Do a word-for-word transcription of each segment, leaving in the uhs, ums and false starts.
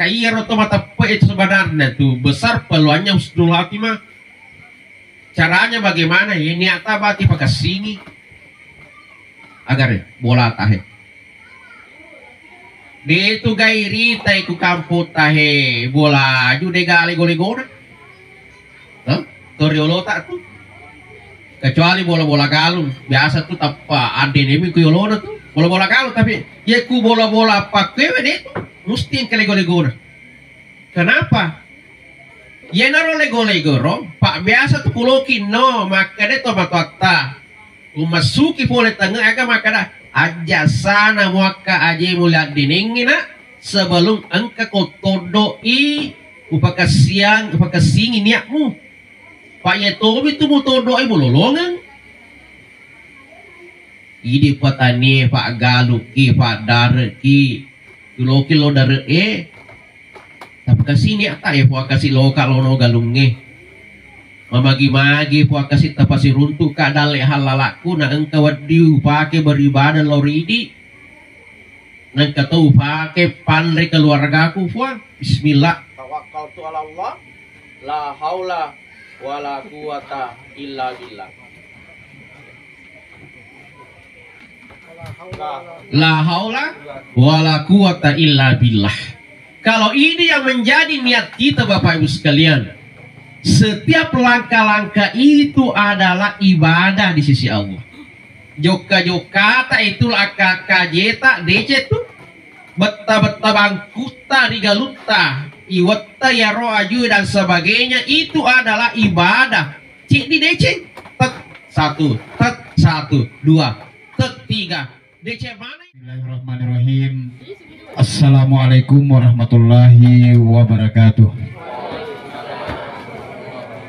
Iyaro to mateppe'e itu sebenarnya tu besar peluangnya husnul khatimah. Caranya bagaimana? Ye niatta bati pakessingi. Agare bola tahe. De tu gai rita iku kampung tahe bola aju de gale gole gona. Hah? To riolota tu. Kecuali bola-bola galung, biasa tu tappa addenemi ku yolona tu. Bola-bola galung, tapi ye ku bola-bola pakkewe de tu musti engka lego-legona. Kenapa? Yenaro lego-lego ro, pak biasa tu kuloki no makkeda to matoatta. Umassuki pole tengah aga makkeda ajjasana muakka aje mulia dinengina sebelum engka ko toddo i upakasiang upakasingi niatmu. Pak ye tobi tu mutoddo i mulolongeng. Idi patanie pak galuki pak dareki tuloki lo dare'e. Tapakasini atta e puakasi loka lono galungnge. Mamagi-magi puakasi tapasiruntu ka dalle hallalakku na engka weddi upake beribadah lo ridi. Nengka to upake panre keluargaku puang. Bismillah. Tawakkaltu ala Allah. La haula wala quwata illa billah. La haula wala quwata illa billah. Kalau ini yang menjadi niat kita, Bapak Ibu sekalian, setiap langkah-langkah itu adalah ibadah di sisi Allah. Jokka-jokkata itu, akka-akkajeta, deceng tu. Betta-betta bangkutta ri galutta, iwetta yaro aju dan sebagainya, itu adalah ibadah. Cik di deceng, tet, satu, tet, satu, dua, tet, tiga. Deceng mana? Bismillahirrahmanirrahim. Assalamualaikum warahmatullahi wabarakatuh.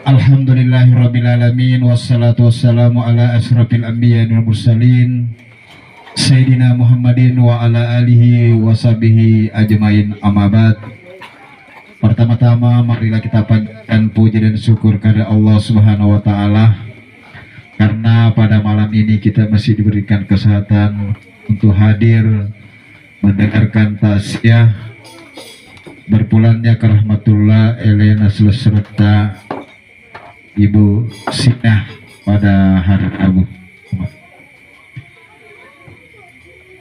Alhamdulillahirabbil alamin, wassalatu wassalamu ala asyrafil anbiya wal mursalin, Sayyidina Muhammadin wa ala alihi wa sahbihi ajmain, amma ba'd. Pertama-tama, marilah kita panjatkan puji dan syukur kepada Allah Subhanahu wa Ta'ala, karena pada malam ini kita masih diberikan kesehatan untuk hadir mendengarkan takziah berpulangnya ke rahmatullah Elena Selesreta Ibu Sinah pada hari Rabu.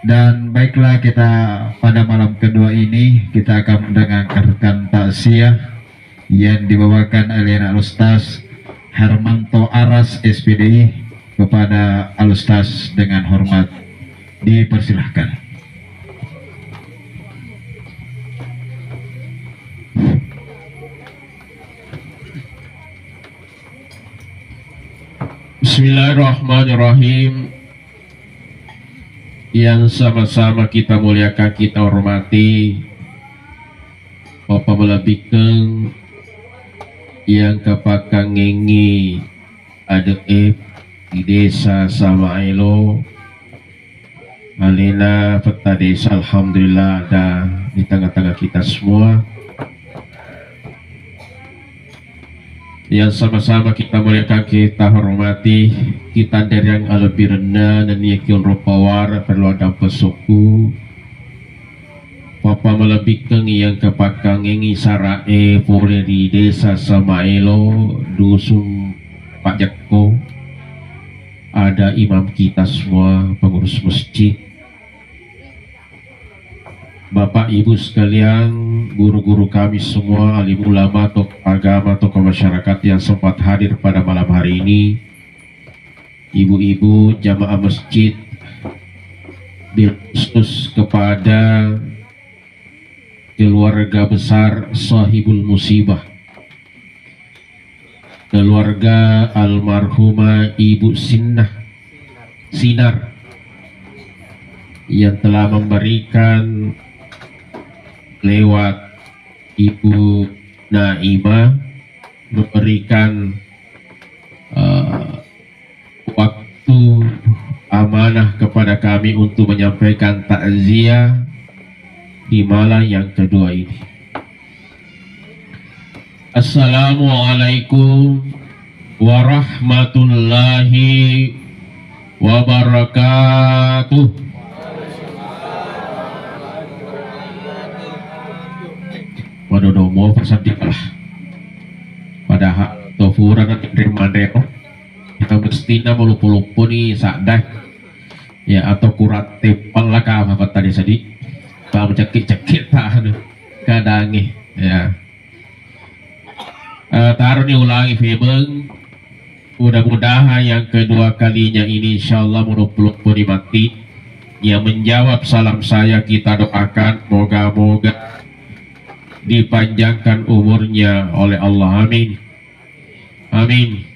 Dan baiklah, kita pada malam kedua ini kita akan mendengarkan takziah yang dibawakan oleh Al Ustaz Hermanto Aras, S P D I, kepada Al Ustaz dengan hormat. Dipersilahkan. Bismillahirrahmanirrahim. Yang sama-sama kita muliakan, kita hormati, Bapak malebbikeng yang kapakkangengi ade'e di Desa Samaelo, alena Petta Desa, alhamdulillah ada di tengah-tengah kita semua. Yang sama-sama kita muliakan, kita hormati, kita dereng alebbirenna nennia kionro pawara perlu ada pesokku. Papa malebbikeng yang kapakkangengi sara'e pole ri Desa Samaelo, Dusun Pak Jekko, ada imam kita semua, pengurus masjid, Bapak Ibu sekalian, guru-guru kami semua, alim ulama, tokoh agama, tokoh masyarakat yang sempat hadir pada malam hari ini, ibu-ibu jamaah masjid, bil khusus kepada keluarga besar sahibul musibah, keluarga almarhumah Ibu Sinnah, Sinar, yang telah memberikan lewat Ibu Naimah, memberikan, eh, waktu amanah kepada kami untuk menyampaikan takziah di malam yang kedua ini. Assalamualaikum warahmatullahi wabarakatuh. Madodomo pasedding lah. Padahal to furana tinreng manrero, kita mestina maloppo-lopponi sadda. Ya, atau kurang tepal lah kah apa tadi sedih. Kah mencekik-cekik tahan. Kadangi. Ya. Eh, taroni ulangi febeng. Mudah-mudahan yang kedua kalinya ini, insyaallah, maloppo-lopponi matti. Yang menjawab salam saya kita doakan, moga-moga dipanjangkan umurnya oleh Allah. Amin. Amin.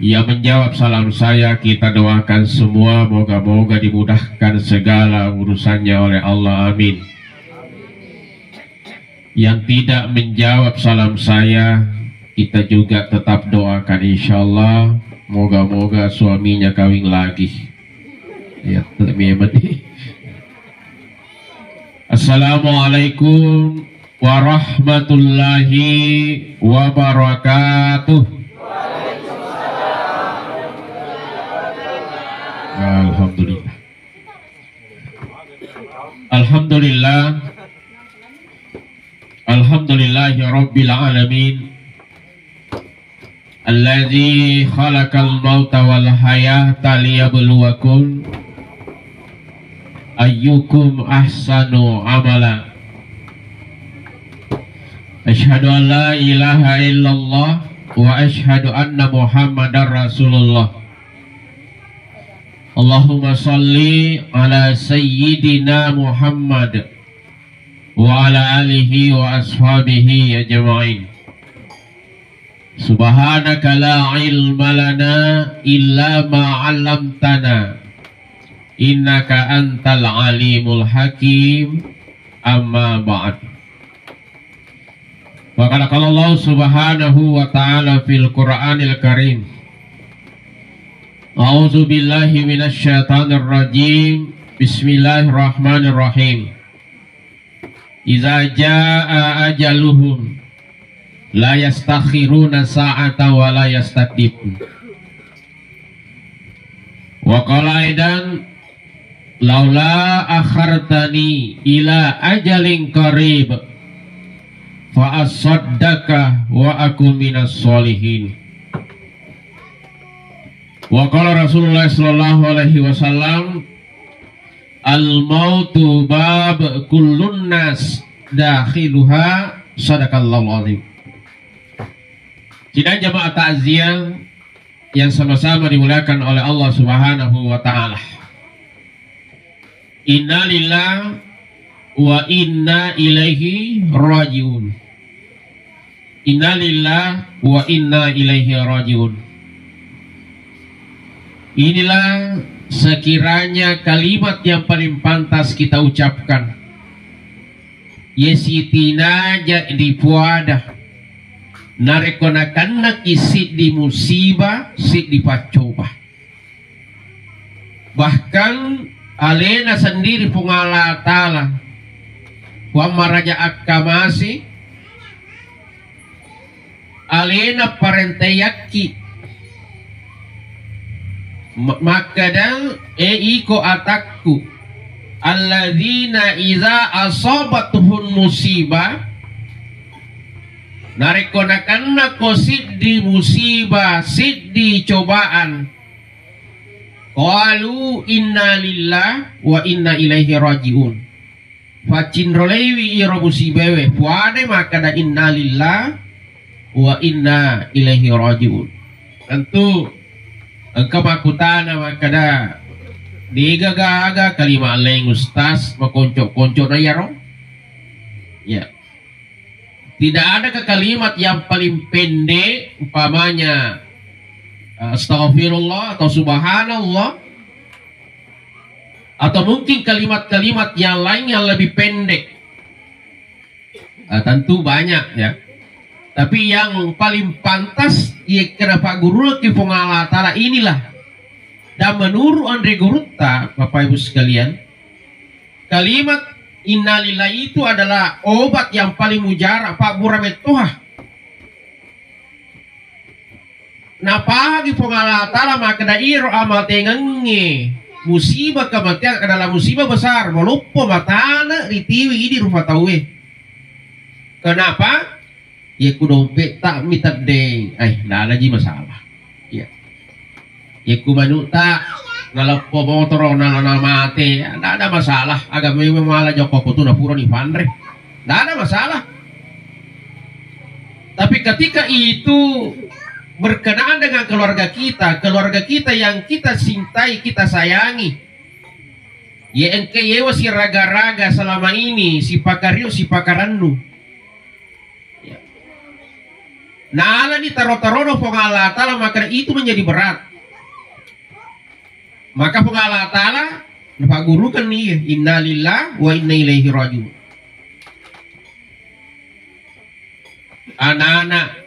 Yang menjawab salam saya kita doakan semua, moga-moga dimudahkan segala urusannya oleh Allah. Amin. Yang tidak menjawab salam saya, kita juga tetap doakan, insyaallah, moga-moga suaminya kawin lagi. Ya, memang. Assalamualaikum warahmatullahi wabarakatuh. Alhamdulillah. Alhamdulillah. Alhamdulillahi rabbil alamin. Alladzi khalaqal mauta wal hayata liyabluwakum ayyukum ahsanu amala. Asyhadu an la ilaha illallah wa asyhadu anna Muhammadar Rasulullah. Allahumma salli ala sayyidina Muhammad wa ala alihi wa ashabihi ajma'in. Subhanaka la ilma lana illa ma 'allamtana, innaka antal alimul hakim. Amma ba'd. Wa qala, qala Allah subhanahu wa ta'ala fil Qur'anil Karim. A'udzu billahi minasy syaithanir rajim. Bismillahirrahmanirrahim. Idza jaa ajaluhum la yastakhiruna sa'ata wa la yastaqdimun. Wa qala aidan, laula akhartani ila ajalin qarib fa asaddaqa wa akun minas sholihin. Wa qala Rasulullah sallallahu alaihi wasallam, al mautu bab kullun nas dakhiluha. Sadaqallahul azim. Sidang jamaah takziah yang sama-sama dimuliakan oleh Allah Subhanahu wa taala. Innalillah wa inna ilaihi rajiun. Innalillah wa inna ilaihi rajiun. Inilah sekiranya kalimat yang paling pantas kita ucapkan. Ye sitinaja dipuada, narekko nakennaki siddi musiba, siddi paccoba. Bahkan alena sendiri Puang Allah Ta'ala, Puang Maraja Akkamasi, alena parentayakki, ma-, makkeda, e iko atakku, alladzina iza asabatuhum musibah, narekko nakennako siddi musibah, siddi cobaan, qalu inna lillah wa inna ilaihi rajiun. Faccinroleiwi iro musibaewe, puadai makkeda inna lillah wa inna ilaihi rajiun. Tentu engka makkutana makkeda, de gaga-aga kalimat laing ustaz makonco-konco na iyaro? Ya. Tidak adakah kalimat yang paling pendek, umpamanya, eh, astagfirullah atau subhanallah, atau mungkin kalimat-kalimat yang lain yang lebih pendek? Eh, tentu banyak, ya. Tapi yang paling pantas, ya, kenapa guru ke Puang Allah Ta'ala inilah. Dan menurut Andre Gurutta, Bapak Ibu sekalian, kalimat innalillahi itu adalah obat yang paling mujarab, pabbura mettoha. Napahagi Puang Allah Ta'ala makkeda iro amatengengnge musibah kematian adalah musibah besar, maloppo matane ritiwi idi rupa tauwe. Kenapa? Yekku dompetta mi teddeng, eh, nala ji masalah. Iya. Yekku manutta naleppo motoro, nala, nala mate, ndak ada masalah. Agama memang mala jokko tu napura ni panre. Ndak ada masalah. Tapi ketika itu berkenaan dengan keluarga kita, keluarga kita yang kita cintai, kita sayangi, ye engke yewa siraga-raga selama ini, sipakariu, sipakarennu. Ya. Nalani taro-tarono Puang Allah Ta'ala, maka itu menjadi berat. Maka Puang Allah Ta'ala napaggurukan ni, innalillah wa inna ilaihi rajiun. Anak-anak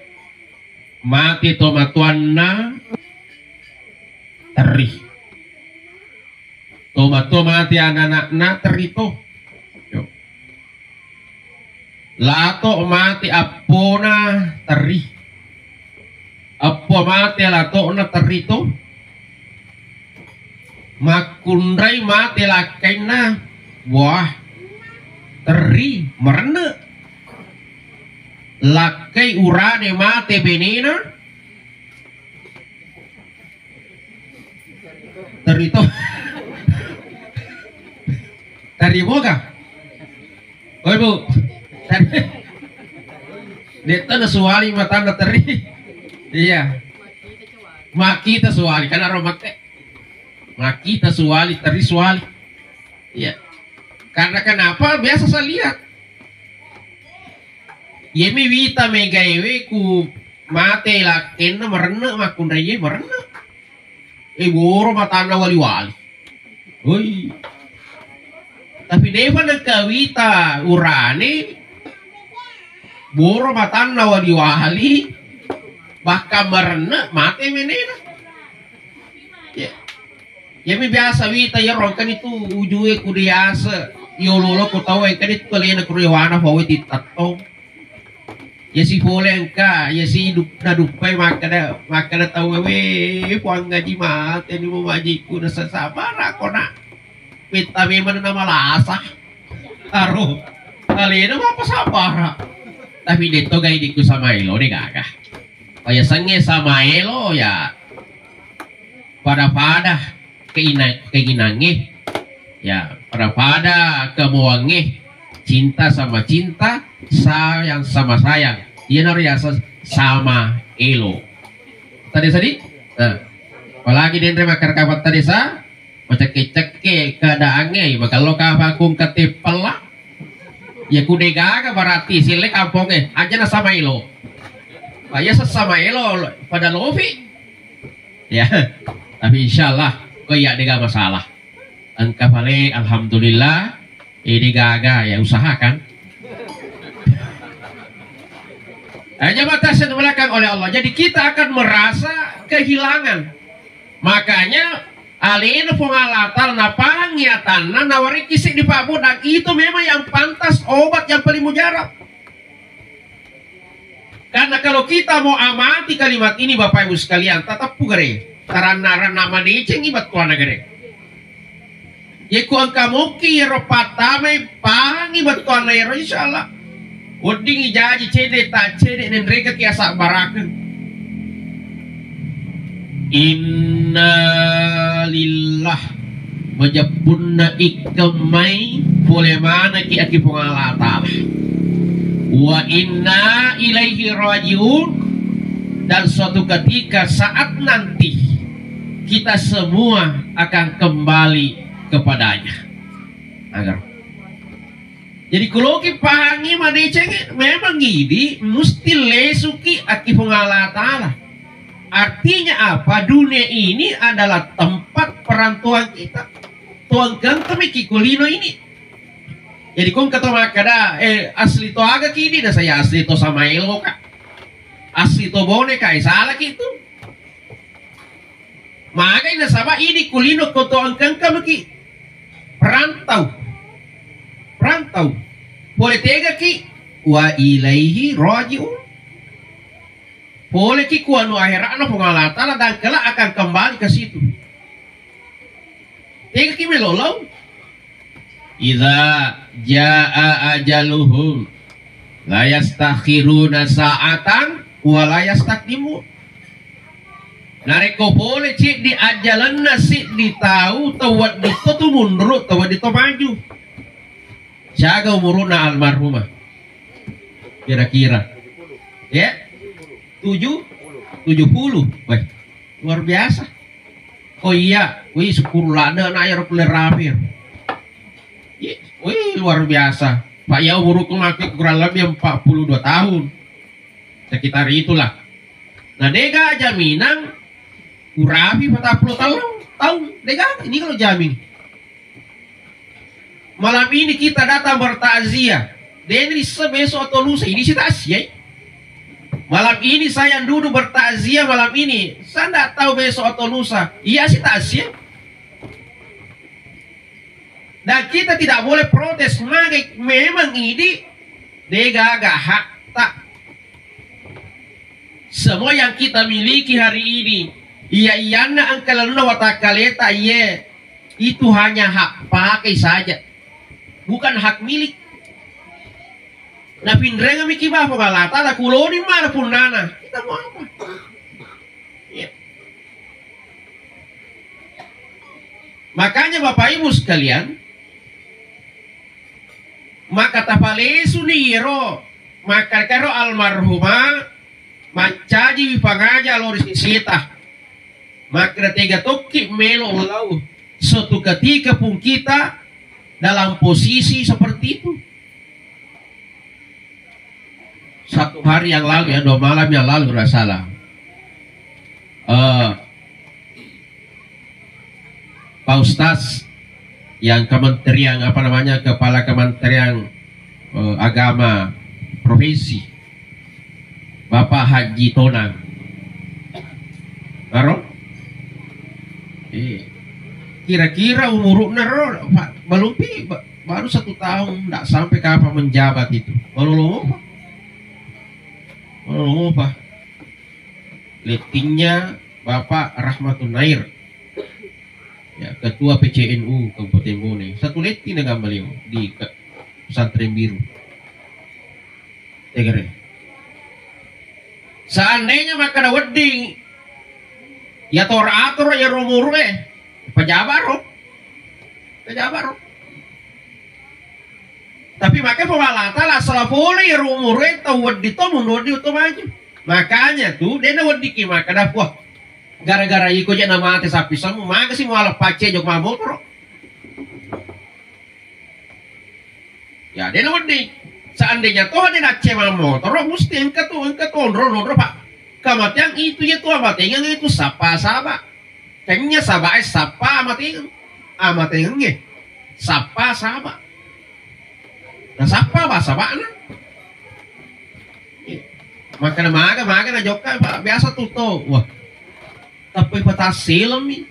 mati tomatoanna terri. Tomatoa mati anak-anakna terri to. Yo. Lato mati appona terri. Eppo mate lato'na terri to. Makkunrai mate lakkainna, wah, terri, merenne. Lakkai urane mate benena, terri to. Terri boga. Oi, Bu. Terri. Detta na suwali matanna terri. Iya. Makkita suwali, kan aro makke. Makkita suwali, terri suwali. Iya. Karena kenapa? Biasa saya lihat. Yemi wita megaewe ku mate lakkenna merenne makkunraiye merenne. E, boro matanna wali-wali. Oi. Tapi defa nengka wita urane, boro matanna wali-wali, bahkan merenne mate menena. Ya. Yami biasa wita yaro engkani tu ujue kudiase, yolo-olo ku tau engkani tu kalena kurewana fawe titatto. Ya si pole engka, ya si dup-, naduppai makkeda, makkeda tau, "We, Puang Haji mate ni mu majiku na sasabara kona." Metta memang na malasa. Aro. Alena mapa sabara. Tapi detto gai diku sama elo de gaga. Paya sange sama elo ya pada-pada keina-, keinangnge, ya, pada-pada kemoangnge, cinta sama cinta, sayang sama sayang. Iyanaro yaseng sama elo. Tadi sadi? Nah, apalagi denre makkeda kapang tadi sa, macekke-cekke keadaangnge, magello kapang kung keteppella. Ya kude gaga berarti sille kampongnge, aja na sama elo. Pak, ya sesama elo pada lofi. Ya, tapi insyaallah ko iya de gaga masalah. Engka pale, alhamdulillah, ini gaga ya usahakan. Hanya batas yang dimuliakan oleh Allah. Jadi kita akan merasa kehilangan. Makanya alena Puang Allah Ta'ala napangi atanna nawariki seddi pabbu, dan itu memang yang pantas, obat yang paling mujarab. Karena kalau kita mau amati kalimat ini, Bapak Ibu sekalian, tateppu gare, taranna-ranna madecengi battuanna gare. Yekko engka mokki ero pattamai, pangi battuanna ero, insyaallah weddingngi jaji cede, ta cede nenreka ki asabbarakeng. Innalillah. Majeppunna ikkemmai pole manaki aki Puang Allah Ta'ala. Wa inna ilaihi rajiun. Dan suatu ketika saat nanti kita semua akan kembali kepadanya. Agar. Jadi kuloki pahangi madeceng memang idi musti lesuki aki Puang Allah Ta'ala. Artinya apa? Dunia ini adalah tempat perantauan kita. Tuang kentemi ki kulino ini. Jadi kong kata makkada, eh, asli to aga ki ini, na saya asli to sama elo ka. Asli to bone ka, eh, salah ki itu. Magai nasaba idi kulino ko to engka-engka maki perantau. Perantau. Pole tega ki wa ilaihi rajiun. Pole ki ku anu akhiratna Puang Allah Ta'ala dan kelak akan kembali ke situ. Tega ki melo lao. Idza jaa ajaluhum. La yastakhiruna sa'atan wa la yastaqdimun. Narekko pole ciddi ajjalenna siddi tau, tau wedding to tu munru, tau wedding to maju. Siaga umuruna almarhumah? Kira-kira. Ya? Tujuh? Tujuh puluh. Weh, luar biasa. Oh iya, wih, sepuluh lada na ero kulle rapi. Iya, wih, luar biasa. Pak, ya, umurku makin kurang lebih empat puluh dua tahun. Sekitar itulah. Nah, dega jaminang urapi patappulo tahun, tahun. Dega, ini kalau jamin. Malam ini kita datang bertakziah. Deni se besok atau lusa, ini si takziah. Malam ini saya duduk bertakziah malam ini. Saya ndak tahu besok atau lusa. Iya si takziah. Dan kita tidak boleh protes. Mage memang idi degaga hakta. Semua yang kita miliki hari ini, iya iyanna engka lalenna watakkaleta, iye, itu hanya hak pakai saja, bukan hak milik. Napinrengami ki bapa Puang Allah Taala, kuloni mana punnana. Kita mau apa? Iya. Makanya Bapak Ibu sekalian, maka tapalesuni iyaro, maka karo almarhumah mancaji pangaja lao ri sisita. Maka tega tokki melo lao suatu ketika pun kita dalam posisi seperti itu. Satu hari yang lalu ya, dua malam yang lalu nggak salah. Eh, Pak Ustaz yang kementerian apa namanya, kepala kementerian, eh, agama provinsi, Bapak Haji Tonang. Aro? Eh, kira-kira umuruna ro, Pak, belum pi, ba- baru satu tahun, ndak sampai kapan menjabat itu. Malolo mopa. Malolo mopa. Lettingnya Bapak Rahmatun Nair. Ya, Ketua P C N U Kabupaten Bone. Satu letting dengan beliau di ke- Pesantren Biru. Tegere. Seandainya makkeda wedding, ya tor-ator ya umuru e, pejabat ro. Pejabat ro. Tapi makkeda Puang Allah Taala, sala pole ya umuru e, tau wedding to mundur, wedding to maju. Makanya tu, dena wedding ki makkeda, wah, gara-gara iko je na mate sapi semu, maka si muala pacce jok mabotoro. Ya, dena wedding. Seandainya toha dena cema motoro, musti engka tu, engka tu onro, onro, Pak. Kamateang itu, ya tu, amatengeng itu, sapa, saba. Kenya saba, eh, sapa, amatengeng. Amatengeng, eh. Sapa, saba. Nah, sapa, ba, saba, na. Iya. Makanya maga, maga na jokka, Pak. Biasa tu, to. Wah. Tappa ipatassele'mi.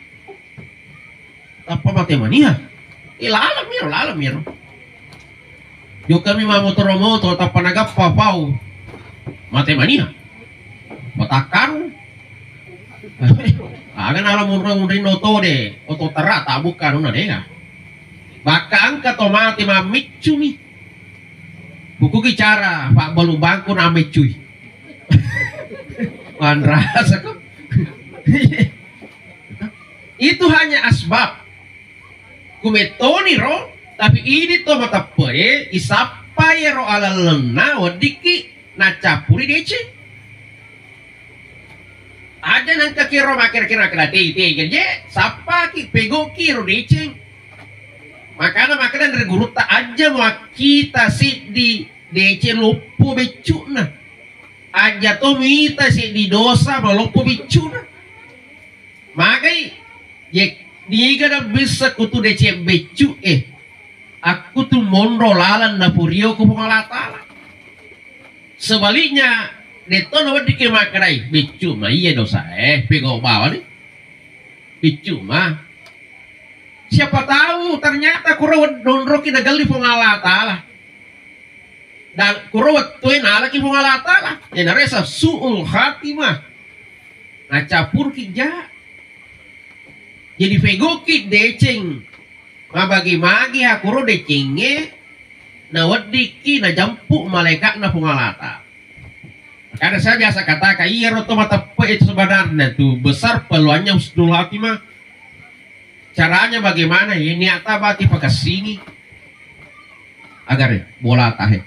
Tappa mate mania. Eh, laleng miro, laleng miro. Jokkami mammotoro-motoro, tappa nagappa pau. Mate mania. Matakkaru. Aga nala munreng-munreng oto de, oto tera, tabukka nuna dega. Bakka engka to mate mammiccumi. Bukuki cara pabbalu bangku na meccui. Manrasa ko. Itu hanya asbab. Kumettoni ro, tapi idi to mateppe'e, isappai ro alallenna weddikki naccappuri deceng. Aja nengka kiro makkira-kira kira tei-tei je, sappaki, pegoki ro deceng. Makana makkeda ri gurutta, aja muakkita siddi deceng loppo beccu'na. Aja to mita siddi dosa maloppo beccu'na. Magai, ye, niga nabbissa kutu deceng beccu, eh, akkutu monro laleng napurio ku Puang Allah Taala. Sebaliknya, detto naweddikki makkedai, beccu ma iya dosa, eh, pego bawani. Beccu ma. Siapa tahu ternyata kuro wed-, nonroki nagelli Puang Allah Taala. Dan kuro wettue nalaki Puang Allah Taala. Iyanaresa su'ul khatimah. Nacappurki ja. Jadi fegoki deceng. Mabagi-magi hakuro decengnge. Naweddikki najampu malaikatna Puang Allah Ta'ala. Makanya saya biasa katakan, iyaro to mateppe itu sebenarnya tu besar peluangnya husnul khatimah. Caranya bagaimana? Ini atau bati pakassingi. Agar ya, bola tahe.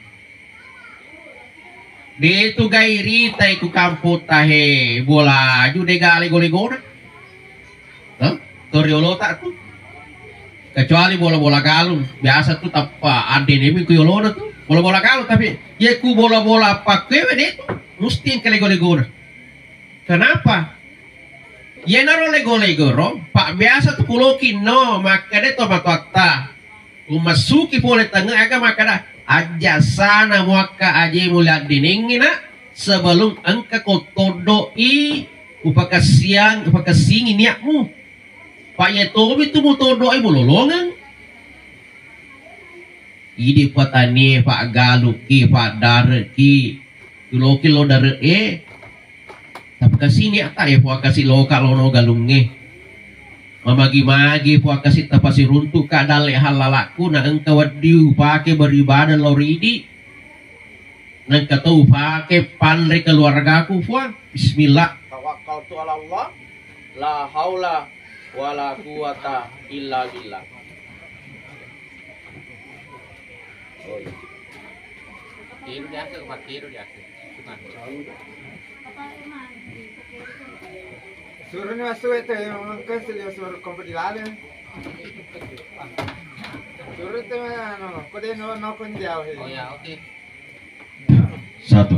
De tu gai rita iku kampung tahe bola aju de gale gole gona. Hah? To riolota tu. Kecuali bola-bola galung, biasa tu tappa addenemi ku yolona tu. Bola-bola galung, tapi ye ku bola-bola pakkewe de tu, musti engka lego-legona. Kenapa? Yenaro lego-lego ro, pak biasa tu kuloki no, makkeda to matoatta. Umassuki pole tengeng aga makkeda, ajjasana muakka ajemu laddenengngi na, sebelum engka ko toddo'i upakessiang-, upakessingi niatmu. Pak, iya tomi tu mutoddo'i mulolongeng. Idi patanie, pak galukki, pak darekki, tuloki lo dare'e. Tapi kasini ata ya, pak kasi loka lono galungnge. Mamagi-magi, pak kasi tapasiruntuk ka dalle hallalakku, na engka weddi upake beribadah lo ridi. Nengka to upake panre keluargaku, Puang. Bismillah. Tawakkaltu ala Allah, la haula wala quwata illa billah. Oh, iya. Tiru biasa, Pak, tiru biasa. Suruh ni masuk itu ya, mungkin sudah suruh kompet di lalu. Suruh itu mana, no? Kok dia no, no, kok jauh ya? Oh ya, oke. Satu.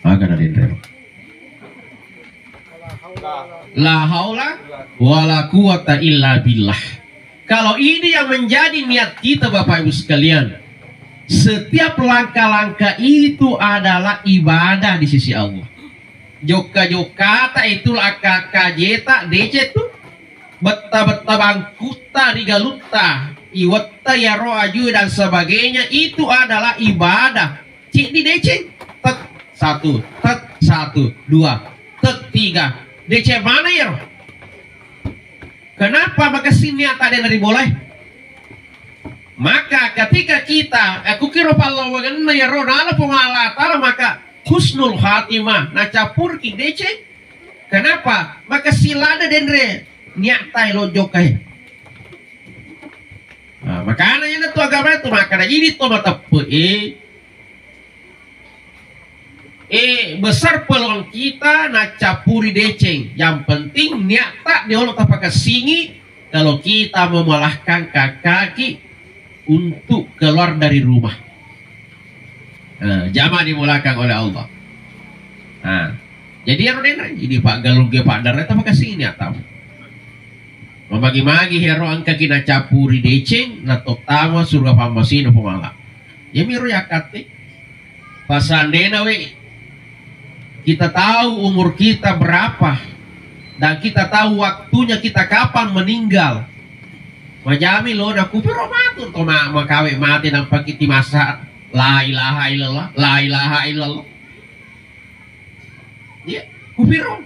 Aga na denrero. La haula wala quwata illa billah. Kalau ini yang menjadi niat kita, Bapak Ibu sekalian, setiap langkah-langkah itu adalah ibadah di sisi Allah. Jokka-jokkata itu, lakka-kajeta, deceng tu. Betta-betta bangkutta ri galutta, iwetta yaro aju dan sebagainya, itu adalah ibadah. Ceddi deceng, tet, satu, tet, satu, dua, tet, tiga. Deceng mana yaro? Kenapa makessing niat tadi dari boleh? Maka ketika kita, aku kira pallawangenna yaro nala Puang Allah Ta'ala, maka husnul khatimah, nacappurki deceng. Kenapa? Maka silada denre niatta lo jokkai. Nah, makana ina tu agama itu, makana ini to mateppe e, e, besar peluang kita nacappuri deceng. Yang penting niatta diolo tapakassingi kalau kita memalahkan kaki untuk keluar dari rumah. Nah, jamaah dimulakan oleh Allah. Nah, jadi ero denre, ini pak galung ge pak darre, tapi kasih ini atau membagi-magi hero angka kina capuri deceng, na tottama surga pammasina Puang Allah. Ya miro yakkatte. Pasandena we, kita tahu umur kita berapa dan kita tahu waktunya kita kapan meninggal. Majami lo na kupiro matu to ma-, makawe mate nampa kiti masa la ilaha illallah, la ilaha illallah. Iya, kupiro.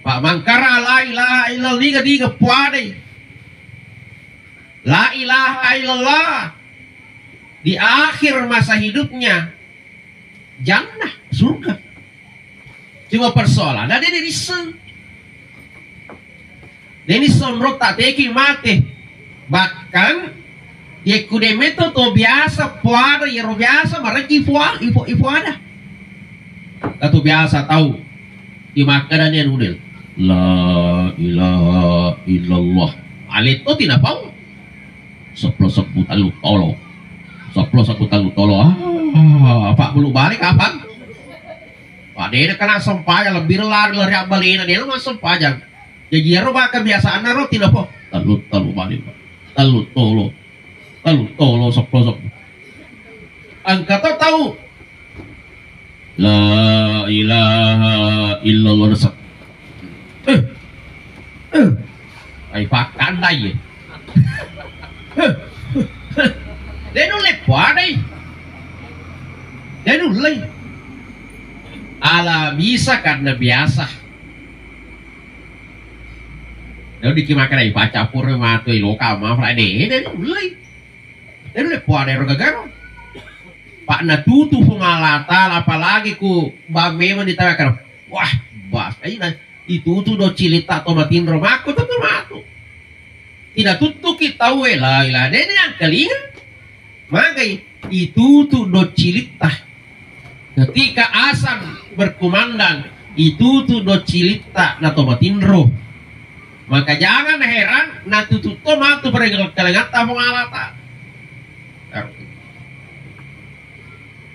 Pak mangkara la ilaha illallah, diga, diga puadai. La ilaha illallah di akhir masa hidupnya, jannah, surga. Cuma persoalan, ada di risseng. Deni sonro tak teki mate. Bahkan, yekku demeto to biasa puada, yero biasa mareki pua-, ipo-, ipoada. Katu biasa tau di makkeda ni anu del. La ilaha illallah. Aletto tinapau. Seppulo sebbu tellu tolo. Seppulo sebbu tellu tolo. Ah, Pak bulu balik kapan? Pak dena kena sempajang, lebih lari, lari abbalena, dena mas sempajang. Jadi ero baka biasa ana ro tinapo. Tellu, tellu balik. Tellu tolo. Tellu tolo, seppulo sebbu. Engka to tau. La ilaha illallah, nasab. Eh. Eh. Ai pakkandai. Eh. De nulle puadai. De nulle. Ala bisa karena biasa. Dau diki makkeda ipacappur matu iloka ma, Pak, de, de, de, ullei. De, de, puada ero gagaro. Pak, natutu Puang Allah Taala, apalagi ku ba memang ditawakkan. Wah, bas, aina itutu do cilitta to matinro makko tu matu. Tidak tuttuki tau e, la ilaha, de, de, angkalinga. Magai itutu do cilitta. Ketika azan berkumandang, itutu do cilitta na to matinro. Maka jangan heran natutu to matu peregal kalengatta Puang Allah Taala.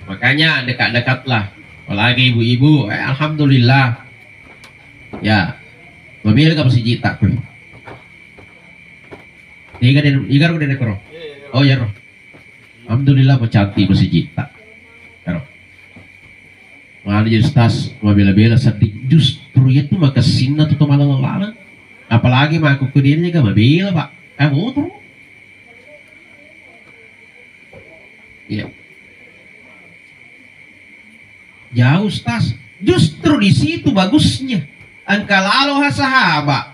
Makanya dekat-dekatlah, apalagi ibu-ibu. Eh, alhamdulillah. Ya, mabela ka masjid tak? Iga den, iga ro den koro. Oh ya ro. Alhamdulillah, macantik masjid ta. Ero. Mali Ustaz, mabela-bela seddi, justru itu makessinna tu to malaleng-laleng. Apalagi makku kediri juga mabela, Pak. Kamu tuh. Iya. Jauh Ustaz. Justru di situ bagusnya. Engka lalo ha sahabat.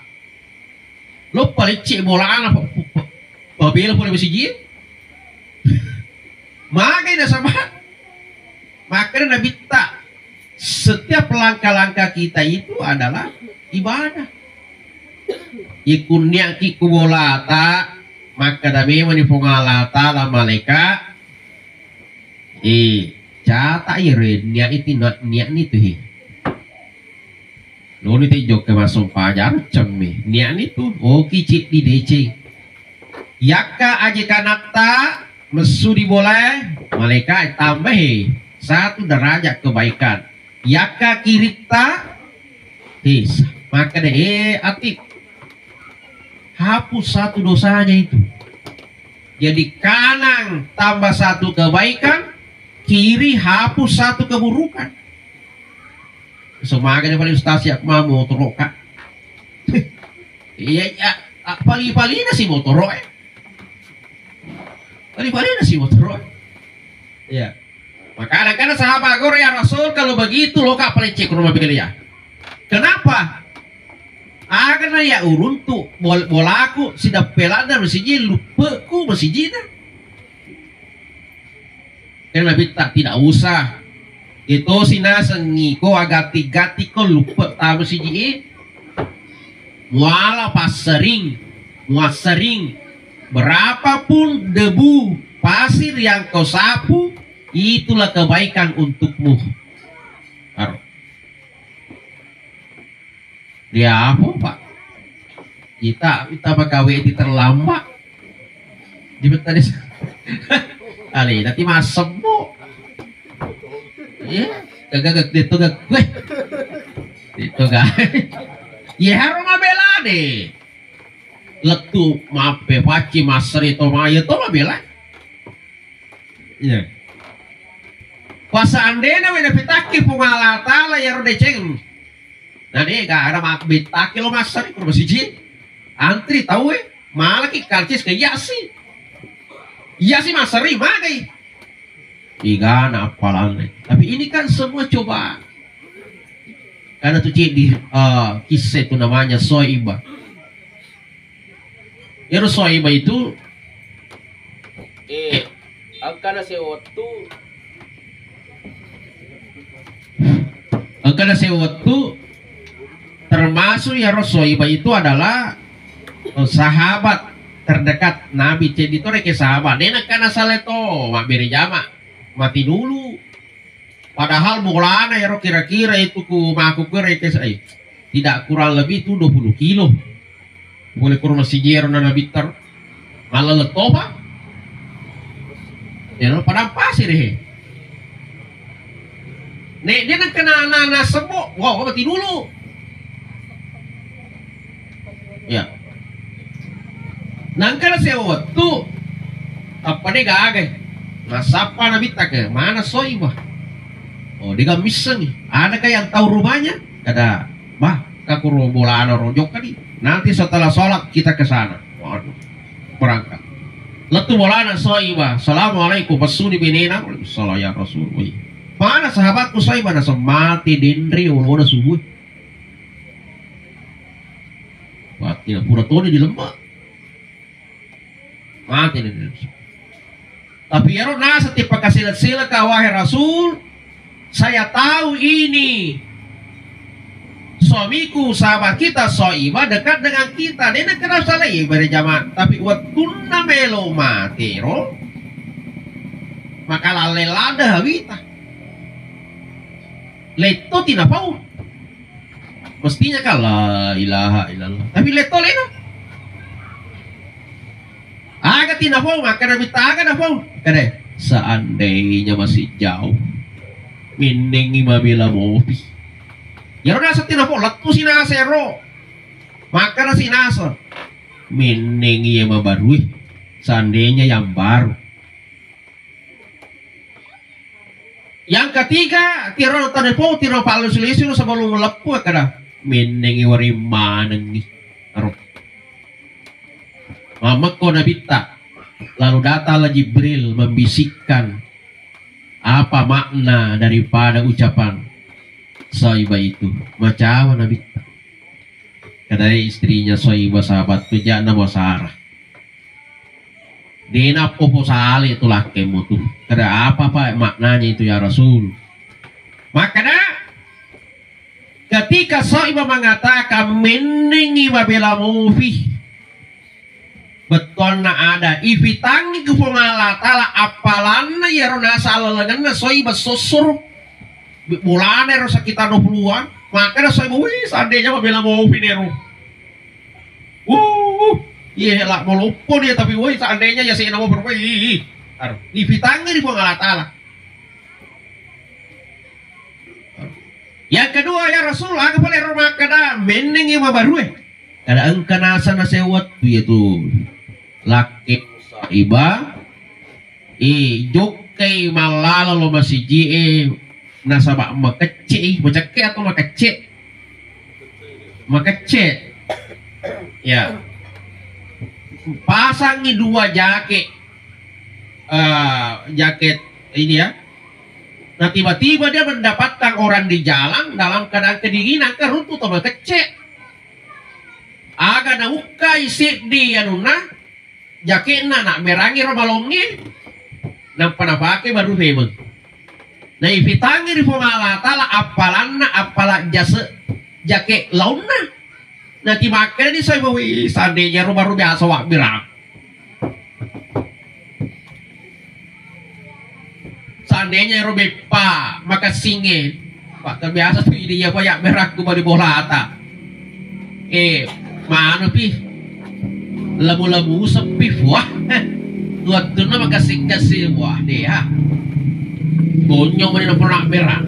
Loppa lecce bolana, pa-, pa-, pa-, pabela pole masigi. Magai nasaba makkeda Nabitta, setiap langkah-langkah kita itu adalah ibadah. Ikunniaki ku bolata, makkeda memang ni Puang Allah Taala malaika, eh, cata iro niat itu, niat itu, he. Loni te jokka masong pajar cemme. Niani tu, oki ceddi deceng. Yakka aje kanatta messu di bolae, malaika tambahi satu derajat kebaikan. Yakka kiritta, his, maka de, eh, atik. Hapus satu dosanya itu. Jadi kanan tambah satu kebaikan, kiri hapus satu keburukan. Semaga ni paling ustaz ya, ma motoro ka. Iya, iya. Ah, pali-palina si motoro, eh. Pali-palina si motoro, eh. Iya. Maka kadang-kadang sahabat goro, "Ya Rasul, kalau begitu lo ka paling cek rumah beli ya." Kenapa? Agana ya uruntu bol-, bolaku sidappelana masiji, luppeku masijina. Kan Nabitta, tidak usah. Ito sinasengi ko agati-gati ko luppe tama siji e. Muala passering, muassering. Berapapun debu pasir yang kau sapu, itulah kebaikan untukmu. Aro. Dia apa, Pak? Kita, kita pegawai di terlambat. Di betadi. Ale, nanti masem, Bu. Iya, gagak itu gak gue. Itu gak. Iya, harus mabela deh. Lettu mappe pacci masseri to maya to mabela. Iya. Pas seandainya wena pitakki Puang Allah Taala ya ro deceng. Nah, de' gaga mabbettaki lo massari ko masiji. Antri tau e, malaki karcis ke iyasi. Iyasi massari magai. Igana appalanna. Tapi ini kan semua cobaan. Karena tu ceddi, eh, kisah itu namanya Soibah. Ero Soibah itu, eh, engkana sewettu, engkana sewettu, termasuk ya ro Soibah itu adalah, eh, sahabat terdekat Nabi. Ceddi to rekeng sahabat. Dena kana sale to, mabbere jama. Mati dulu. Padahal bolana ero kira-kira itu ku maku kere ke sai. Tidak kurang lebih itu dua puluh kilo. Boleh kurang masigi ero na Nabitta. Malah lettopa. Ya, lo padang pasir he. Nek dia nang kena anak-anak sebo, wah, mati dulu. Ya. Nangka na sewa wettu, tappa de' gaga. Nasappa Nabitta ke, mana Soibah? Oh, de' ga missengi. Adakah yang tahu rumahnya? Kada, bah, kakuro bolana ro jokka di. Nanti setelah sholat kita ke sana. Waduh, berangkat. Lettu bolana Soibah. Assalamualaikum, passuni benena. Waalaikumsalam ya Rasul. Woi. Mana sahabatku Soibah? Naseng mati denre olona subuh. Mati na pura toni di lembah. Mati na di lembah. Tapi ero naseng ti pakasila-sila ka, wahai Rasul, saya tahu ini suamiku, sahabat kita, Soibah dekat dengan kita. Dia nak kenal salah, iya, beri jamaah. Tapi waktunna melo mati ro, maka lalle lada hawita. Letto tinapau. Mestinya kan la ilaha illallah. Tapi letto lena. Aga tinapau, makkeda mita aga napau. Kede, seandainya masih jauh, mendingi mabela mopi. Yaro naseng tinapau, lettu sinaseng ro. Makkeda sinaseng, mendingi ya mabarui. Seandainya yang baru. Yang ketiga, tiro tanepau, tiro pallusu-lusu sebelum leppu kada. Mennengi wari manengi. Aro. Mammekko Nabitta. Lalu datanglah Jibril membisikkan apa makna daripada ucapan Soibah itu. Macawa Nabitta. Kadai istrinya Soibah sahabat tu jana masara. Dena popo sale tu lakkemu tu. Kada apa, apa maknanya itu ya Rasul? Makana ketika Soibah mengatakan mendingi mabela mufi, bettuanna ada ifitangi ku Puang Allah Taala appalanna yaro nasalalengenna Soibah sossoro. Bolana ero sekitar dua puluhan. Makana Soibah, wih, seandainya mabela mufi nero. Uh, iya lah, maloppo dia, tapi woi, seandainya ya saya nama berapa, ih, ih. Aduh, dipitangi di Puang Allah Taala. Yang kedua, ya Rasul, aga pale ro makkeda mennengi mabarue. Kada engka nasa nasewattu ya tu. Lakke Soibah, eh, jokkai mallala lo masiji e, nasaba makecce i, macekke atau makecce? Makecce. Ya. Pasangi dua jake, eh, jaket ini ya. Nah, tiba-tiba dia mendapatkan orang di jalan dalam keadaan kedinginan, kan runtuh to makecce. Aga naukkai seddi anunna, jake'na, na merangi ro balongnge, nampa napake baru memeng. Na ifitangi ri Puang Allah Taala appalanna, appala jase jake launna. Na timakkani sai bawi, seandainya ro baru biasa wabberang. Seandainya ero beppa makessingnge, Pak, terbiasa tu ide iya, Pak, ya, berakku bali bolata. Eh, manu pi. Labu-labu sepi, wah. Tuattunna makessing-kessing, wah, deh, ha. Bonyong mani na pernah berak.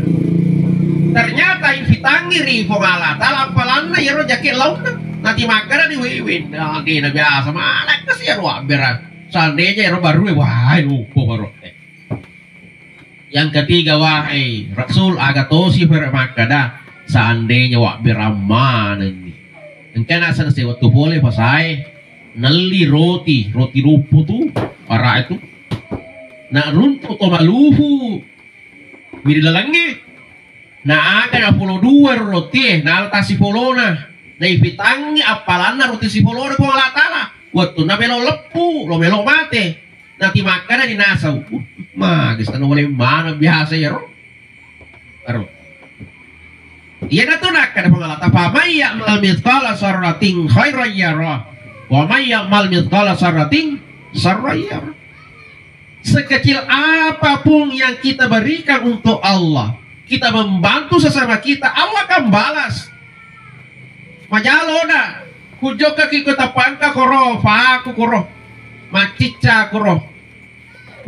Ternyata ifitangi ri Puang Allah Taala appalanna ero jake launna. Nanti makkeda di wewen, ah, deh, na biasa mana kasi ero berak. Seandainya ero baru, wah, lupa baru. Eh. Yang ketiga, wahai Rasul, aga tosi fere makkeda, seandainya wabberang manenni. Engka naseng sewettu pole pasae, nelli roti, roti ruppu tu, para itu. Na runtu to maluhu, wiri lalengnge. Na aga na polo dua ro roti e, na tasi polona. Na ifitangi appalanna roti sipolona Puang Allah Taala. Wettunna melo leppu, lo melo mate. Nati makkeda di nasau, uh, magi sana wale mana biasa ya ro. Aro. Iya na tu nakkeda Puang Allah Taala, "Faman ya'mal mithqala sarratin khairan yarah. Wa man ya'mal mithqala sarratin syarran yarah." Sekecil apapun yang kita berikan untuk Allah, kita membantu sesama kita, Allah akan balas. Majalo na, kujokka ki kota pangka koro, faku koro, macicca koro.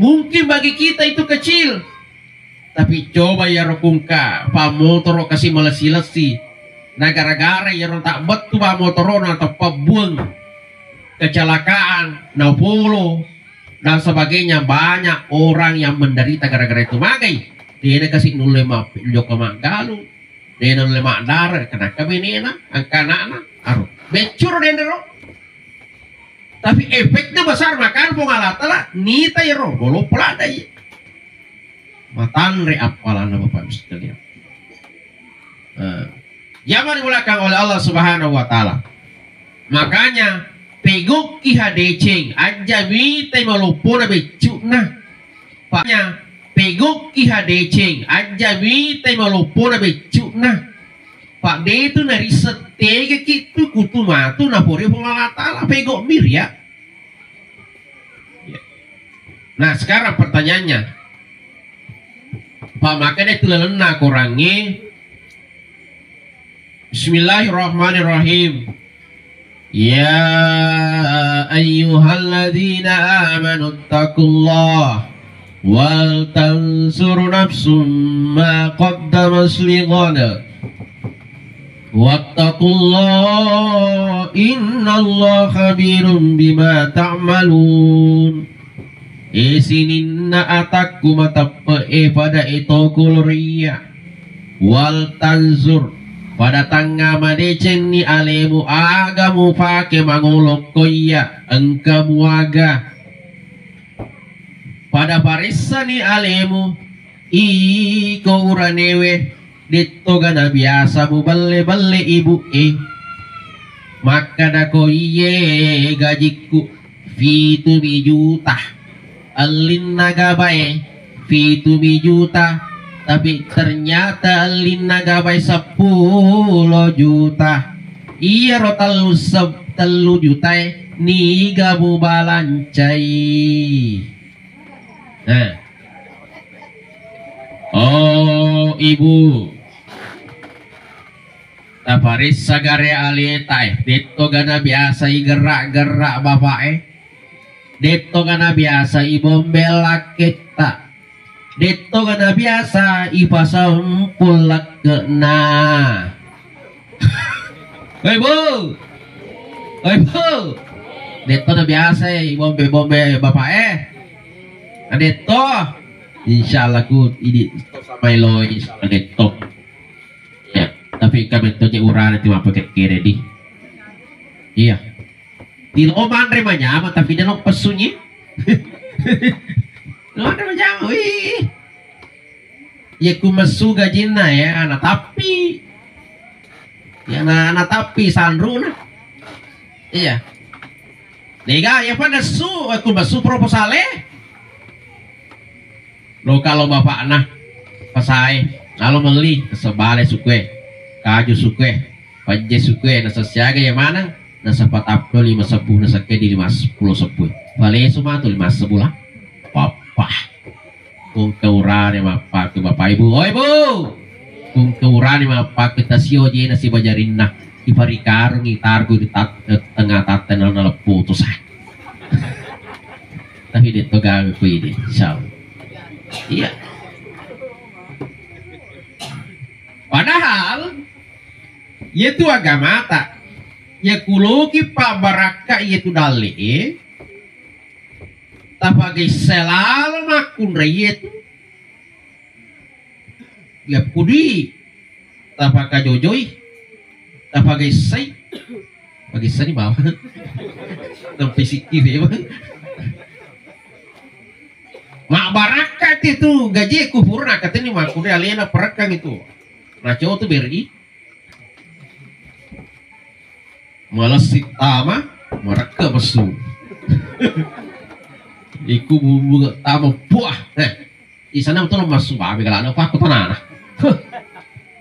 Mungkin bagi kita itu kecil, tapi coba ya rokungka, pamotoro kasi malesi-lesi. Nah, gara-gara ya ro tak betu pamotoro na tepat buang kecelakaan, na polo, dan sebagainya, banyak orang yang menderita gara-gara itu. Magai, dia kasi nulle ma jokka maggalu. Dena nulle maddara, kenakka benena, angka anakna, aro. Beccuro dendero. Tapi efeknya besar, makana Puang Allah Taala nita ero, bolo peladai. Matanre appalanna Bapak Ibu sekalian. Nah, jamaah dimulakan oleh Allah Subhanahu wa Taala. Makanya pegokki hadeceng, ajja mitai maloppona beccu'na. Makanya pegokki hadeceng, ajja mitai maloppona beccu'na. Pak, de tu narisseng tegaki tu kutu matu napori Puang Allah Taala, pegok miria. Nah, sekarang pertanyaannya, Pak, makanya itu lalenna korangnge. Bismillahirrahmanirrahim. Ya ayyuhalladzina amanu taqullaha wal tanzur nafsum ma qaddamat lighad. Wattaqullaha innallaha khabirum bima ta'malun. E sininna atakku mateppe'e pada e toko loriya. Wal tanzur, pada tangnga madecenni alemu aga mupake mangolo ko iya engka muaga. Pada paressani alemu, iko uranewe, dettoga nabiasa mubelle-belle ibu'e. Makkadako, iye gajikku fitumi juta, ellinna gabae fitumi juta, tapi ternyata ellinna gabae seppulo juta. Iyaro tellu se-, tellu jutae niga mubalancai. Nah. Oh, Ibu. Taparessa gare aleta e, dettoga nabiasa igerra-gerra bapak e. Dettoga nabiasa ibombe lakketta. Dettoga nabiasa ipasempul lakke'na. Woi, Bu. Woi, Bu. Detto nabiasa ibombe-bombe bapak e. Adetto. Insyaallah ku idi maelo, insyaallah detto. Ya, tapi kami to je urane ti mapake kere di. Iya. Tilo manre manyama tapi de lo pessunyi. Lo manre manyama, wih. Iya ku messu gajinna ya, ana tapi. Ya na, na tapi sanruna. Iya. Nega ya pada su, aku messu proposale. Lo kalau bapakna pasae, nalo melli, nasabale sukue, kaju sukue, pajje sukue, nasessiaga ya maneng, nasapatappo lima seppuh, nasakke di lima seppuh seppuh. Palesu matu lima seppuh lah. Papa. Kung keurane mappake Bapak Ibu. Oi, Bu. Kung keurane mappake tasio jena sibajarinna. Iparikarungi targu di tat-, tengah tatte nana leppu tu sa. Tapi de to gawe ku ini, insyaallah. Iya. Padahal, yaitu agamata, ya kuloki pabbarakka yaitu dalle, tapagesse lalo makkunrai yaitu, ya kudui, tapakajojoi, tapagessai, pagessani bawang. Nampai sikki memang. Mabbarakka ti tu gaji ku purna kateni makkunrai alena perekkang itu. Naco tu beri. Malessi tama, marekke messu. Iku bumbu tama, buah. Eh, di sana betul masuk babi kalau ada apa tanah. Huh.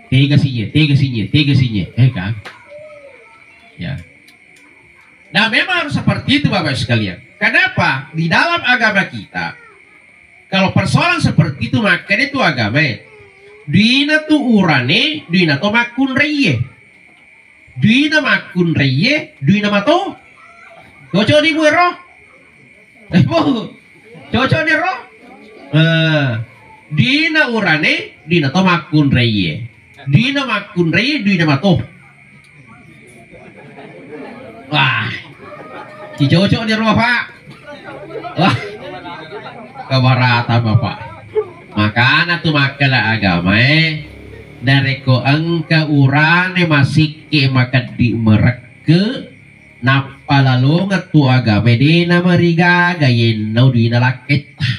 Tega siye, tega siye, tega siye. Eh kan? Ya. Nah, memang harus seperti itu, Bapak sekalian. Kenapa? Di dalam agama kita, kalau persoalan seperti itu, makanya itu agama ya. Duina tu urane, duina to makkunraie. Duina makkunraie, duina mato. Cocok di buero? Eh, Bu. Cocok ni ro? Eh, duina urane, duina to makkunraie. Duina makkunraie, duina mato. Wah, cicocok ni ro, Pak. Wah, keberatan Bapak. Makana tu makkeda agamae, narekko engka urane masikke makeddi merekke, nappa lalongeng tu agamae de namarigaga yennau duina lakketta.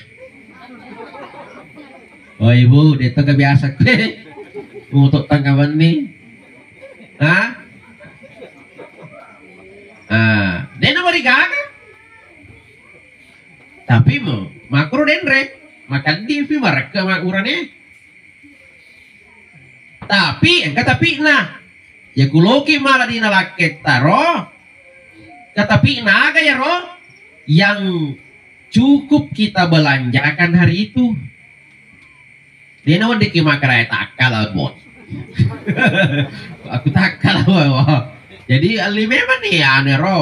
Oh, Ibu, de to kebiasa kue. Untuk tangga wenni. Ha? Nah, dena marigaga. Tapi mo, makro denre, makaddi pi marakka ma urane. Tapi engka tapi'na. Ya kuloki mala dina lakkettaro. Katapi'na aga yaro yang cukup kita belanjakan hari itu. Dena weddikki makkeda takkala, Bos. Aku takkala, Bos. Jadi, alli memang nih anu ro.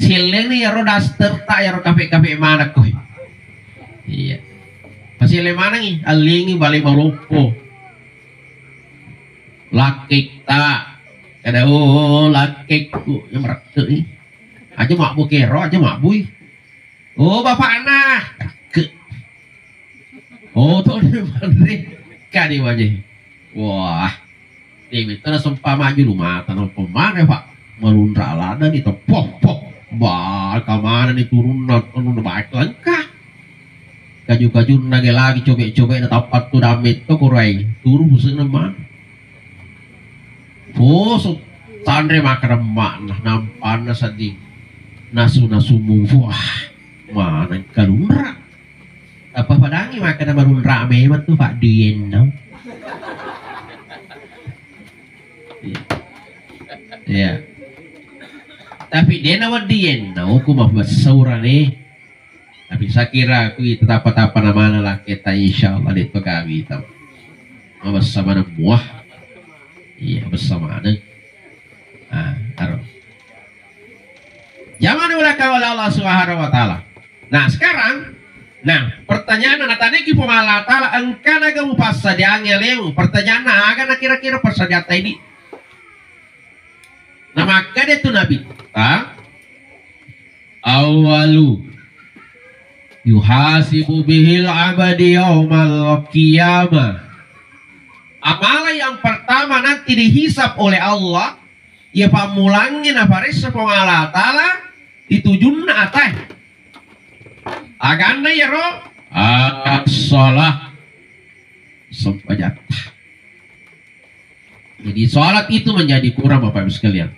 Siellenni iyaro daster ta iyaro kafe-kafe maneng koi. Iya. Pasielle manengngi, allingi bale maloppo. Lakketta. Kada, oh, lakkekku. Ya merekke i. Aja mabbu kero, aja mabbui. Oh, bapakna. Ke. Oh, to di mare. Kadi waje. Wah. Dewe tana sempa maju lu mata no pemane, Pak. Malunra lada ni to. Poh, poh. Ba, kamana ni turunna, turunna baik langka. Kaju-kajunna ge lagi cobe-cobe na tappat tu damet to korai. Turu busena ma. Oh, so tanre makkeda emma'na, nampanna sedding nasu-nasu mu. Wah, maneng kalunra. Apa padangi makkeda malunra memang tu, Pak, diyenno. Iya. Iya. Tapi dena weddiyenno ku mabessa urane. Tapi sakira kui tetappa-tappa namana lakketta, insyaallah de to kawita. Mabessa maneng mua. Iya, bessa maneng. Ah, aro. Jamani ulaka oleh Allah Subhanahu wa Ta'ala. Nah, sekarang, nah, pertanyaan, nataneki Puang Allah Ta'ala, engkana ga mupassadiangi alemu? Pertanyaanna, agana kira-kira passadiatta ini? Nah, makkeda tu Nabi, ha? Awwalu yuhasibu bihil abadi yaumal qiyamah. Amalan yang pertama nanti dihisab oleh Allah, iya pammulangnge naparessa Puang Allah Ta'ala, ditujunna atae. Aganna iyaro, as-shalah, sempajatta. Jadi, salat itu menjadi kurang, Bapak Ibu sekalian.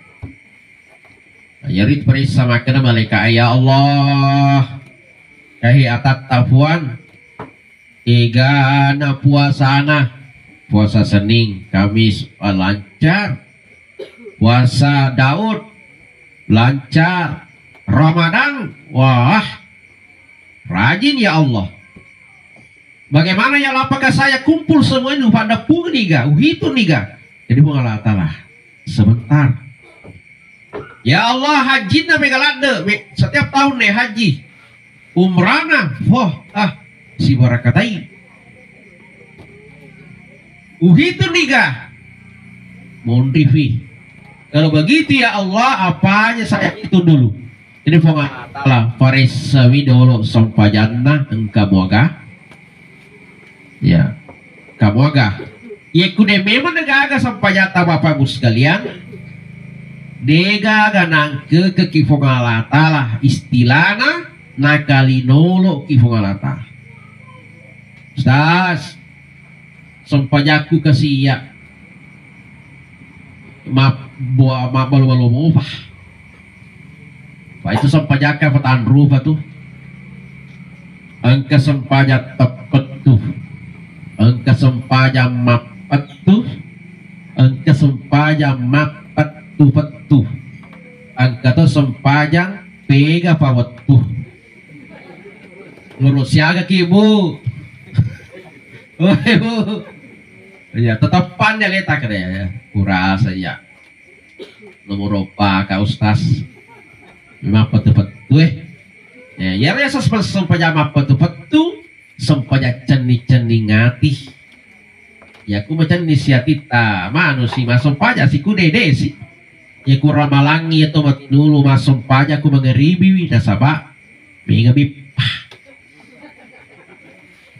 Nah, iyaro paressa makkeda malaika, "Ya Allah, kahi atatta Puang, egana puasana, puasa Senin, Kamis, ah, lancar. Puasa Daud, lancar. Ramadan, wah, rajin ya Allah." Bagaimana ya, apakah saya kumpul semua ini, pada pung niga, uhitung niga? Jadi Puang Allah Ta'ala, sebentar. Ya Allah, hajjinna mega ladde, me-, setiap tahun nih haji. Umrana, wah, ah, sibarakatai. Uhitung niga? Monrifi. Kalau begitu ya Allah, apanya saya hitung dulu. Jadi Puang Allah Ta'ala, paressawi dolo sempajanna, engka muaga? Ya, engka muaga? Yekku de memang degaga sempajatta, Bapak Ibu sekalian, degaga nangkekeki Puang Allah Ta'ala, istilahna nakalinolo ki Puang Allah Ta'ala. Ustaz, sempajakku kasiya. Mab-, bua-, mabbalo-balo mopa. Pak, itu sempajakka apa tanrupa tu? Engka sempajang teppettu. Engka sempajang mappettu. Engka sempajang mappettu-pettu. Engka to sempajang pega pawettu. Lurus siaga ki, Bu. Woi, Bu. Iya, teteppan ya leta kene ya. Kurasa ya. Nomor opa ka Ustaz. Mappettu-pettu eh. Ya, ya resa sempajang mappettu-pettu, sempajang cenning-cenning ati. Ya ku macenning si atitta, manusi massempajang si ku dede si. Ya ku ramalangi ya to mati dulu massempajang ku mangeribi wi nasaba mega beppa.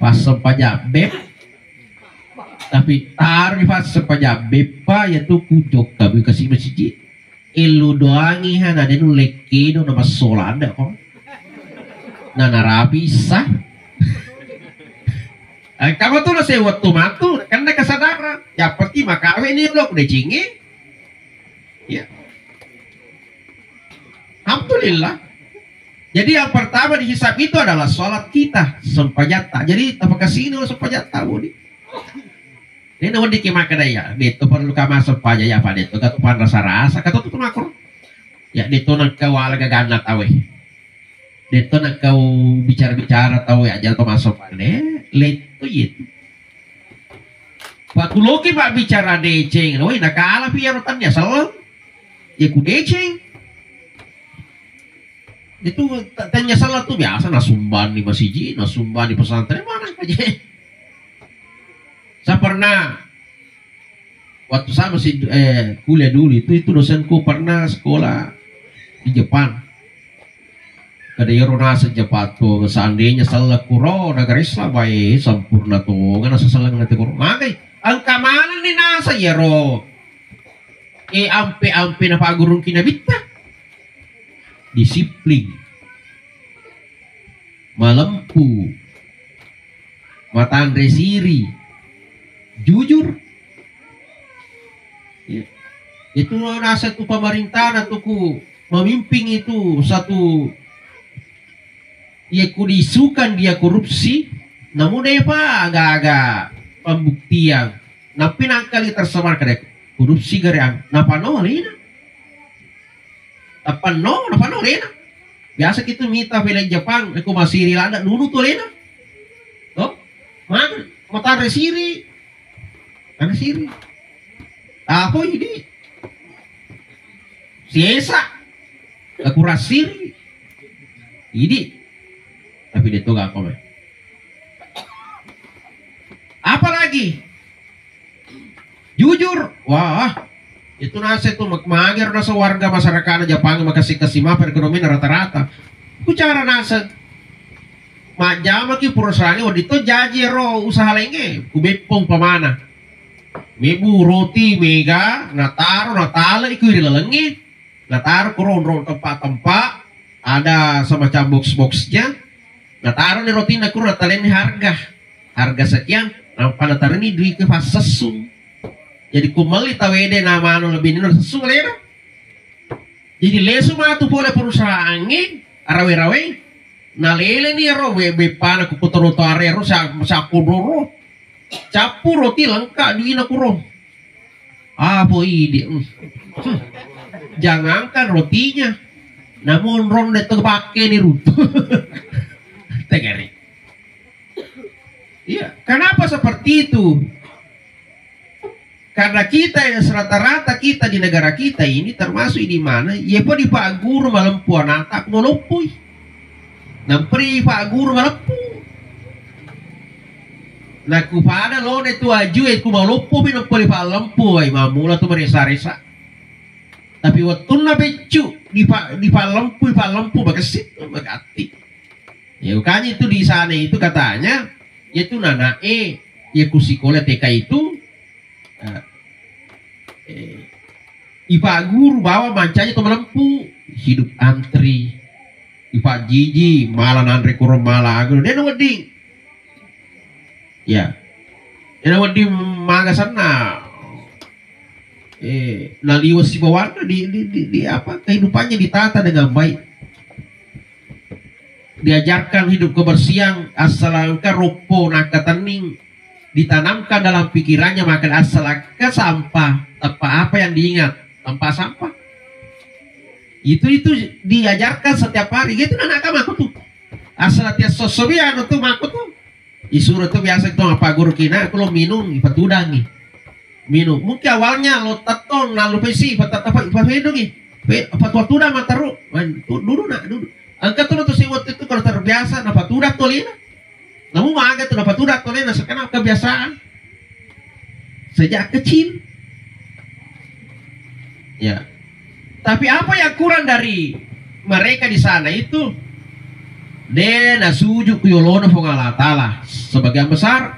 Pas sempajang bep. Tapi tarmi pas sempajang beppa ya tu ku jokka bi kasi masjid. Illu doangi ha na denu lekkedo na massola anda ko. Na narapi issa. Engka matu na sewa tu matu, kan na kesadaran. Yang penting makawe ni lo kuda cingi. Ya. Alhamdulillah. Jadi yang pertama dihisab itu adalah sholat kita, sempajatta. Jadi tapakasino sempajatta, Budi. Ini wedding ki makkeda iya, de' to perlu ka massempajang iya, apa de' to, ka tu panrasa-rasa, ka tu tu makro. Ya de' to nengka wala gaganna tau e. De' to nengka bicara-bicara tau e, aja to massempajang. Lettu iya tu. Pakkuloki mabbicara deceng, woi, nakalapi iyaro tennia selleng. Iya ku deceng. Itu te-, tennia selleng tu biasa nasumbani masiji, nasumbani pesantren, mana aja. Saya pernah waktu saya masih, eh, kuliah dulu itu, itu dosenku pernah sekolah di Jepang. Kada iyaro naseng Jepang tu, seandainya selleng kuro negara Islam, bae sempurna tu, ngana seselleng nanti kuro. Magai, engka manenni naseng iyaro, eh, ampe-ampe napaggurungki nabitta. Disiplin. Malempu. Matanre siri. Jujur. Ya. Itu naseng tu pemerintah na tu ku memimpin itu satu, iya ku diisukan dia korupsi, namu depa aga-aga pembuktian. Nappi nangkali tersebar kada korupsi gare ang. Napano alena. Tappanno, nappanno alena. Biasa kitu mita film Jepang, ko masiri ladde nunu tu alena. To? Mana? Matanre siri. Tanre siri. Apa ini? Sesa. Aku rasiri. Ini. Tapi dia tuh gak komen. Apalagi? Jujur, wah, itu naseng tu mak-, mager naseng warga masyarakat Jepang makasing-kasing ma perekonomian rata-rata. Ku cara naseng. Majjamaki perusahaan wedding to jaji ro usaha laingnge, ku beppo umpamana. Mebu roti mega, nataro, natale iku ri lalengnge. Nataro kuro onrong tempa-tempa, ada semacam box-boxnya. Nataro ni rotinna kuro, natalenni harga. Harga sekian, nampa nataroni dui ke passessung. Jadi ku melli tawede na manu lebih nino sessung lena. Jadi lesu matu pole perusahaangnge, arawe-rawe. Nalele ni ro be-, beppana ku kotoro toare ro sa-, sappo roro. Cappu roti lengka duina kuro. Apa idi? Hmm. Jangankan rotinya, namun ronde terpakai ni rutu. Tegari. Iya, kenapa seperti itu? Karena kita yang rata-rata kita di negara kita ini termasuk di mana, ya po di Pak Guru malempu anata aku mau lopoi. Namperi Pak Guru maleppu. Nakupada lone tu aju e ku maloppo mi nappa ripallempu, ai mammula tu maresa-resa. Tapi wettunna beccu dipa-, dipallempu, dipallempu, makessi tu magatti. Ya, makanya itu di sana itu katanya, ya tu nana e, ya ku sikola T K itu, eh, eh, ipagguru bawa mancaji to malempu, hidup antri, ipajiji mala nanre kuro mala agro, de' wedding. Ya. De' wedding maga senna. Eh, naliweng sibawanna di, di, di, di apa, kehidupannya ditata dengan baik. Diajarkan hidup kebersihan, assalangka roppo nakkatenning, ditanamkan dalam pikirannya, maka assalangka sampah, tempat apa yang diingat? Tempat sampah. Itu, itu diajarkan setiap hari. Gitu anak-anak aku tuh. Asal tiap sosok ya anu tuh aku tuh. Isuro tu biasa tu mappagguruki, na, ku lo minung, ipatudangi. Minung. Mungkin awalnya lo tettong, nallu pesi, ipatatapa, ipamedungi. Pe-, apa tua tudang mataru. Man, tu-, duduk nak, duduk. Engka tu lo tu sing waktu itu kalau terbiasa, napatudang tu lina. Namu maga tu napatudang tu lina, sekarang kebiasaan. Sejak kecil. Ya. Tapi apa yang kurang dari mereka di sana itu? De' nasuju ku yolona Puang Allah Ta'ala sebagian besar.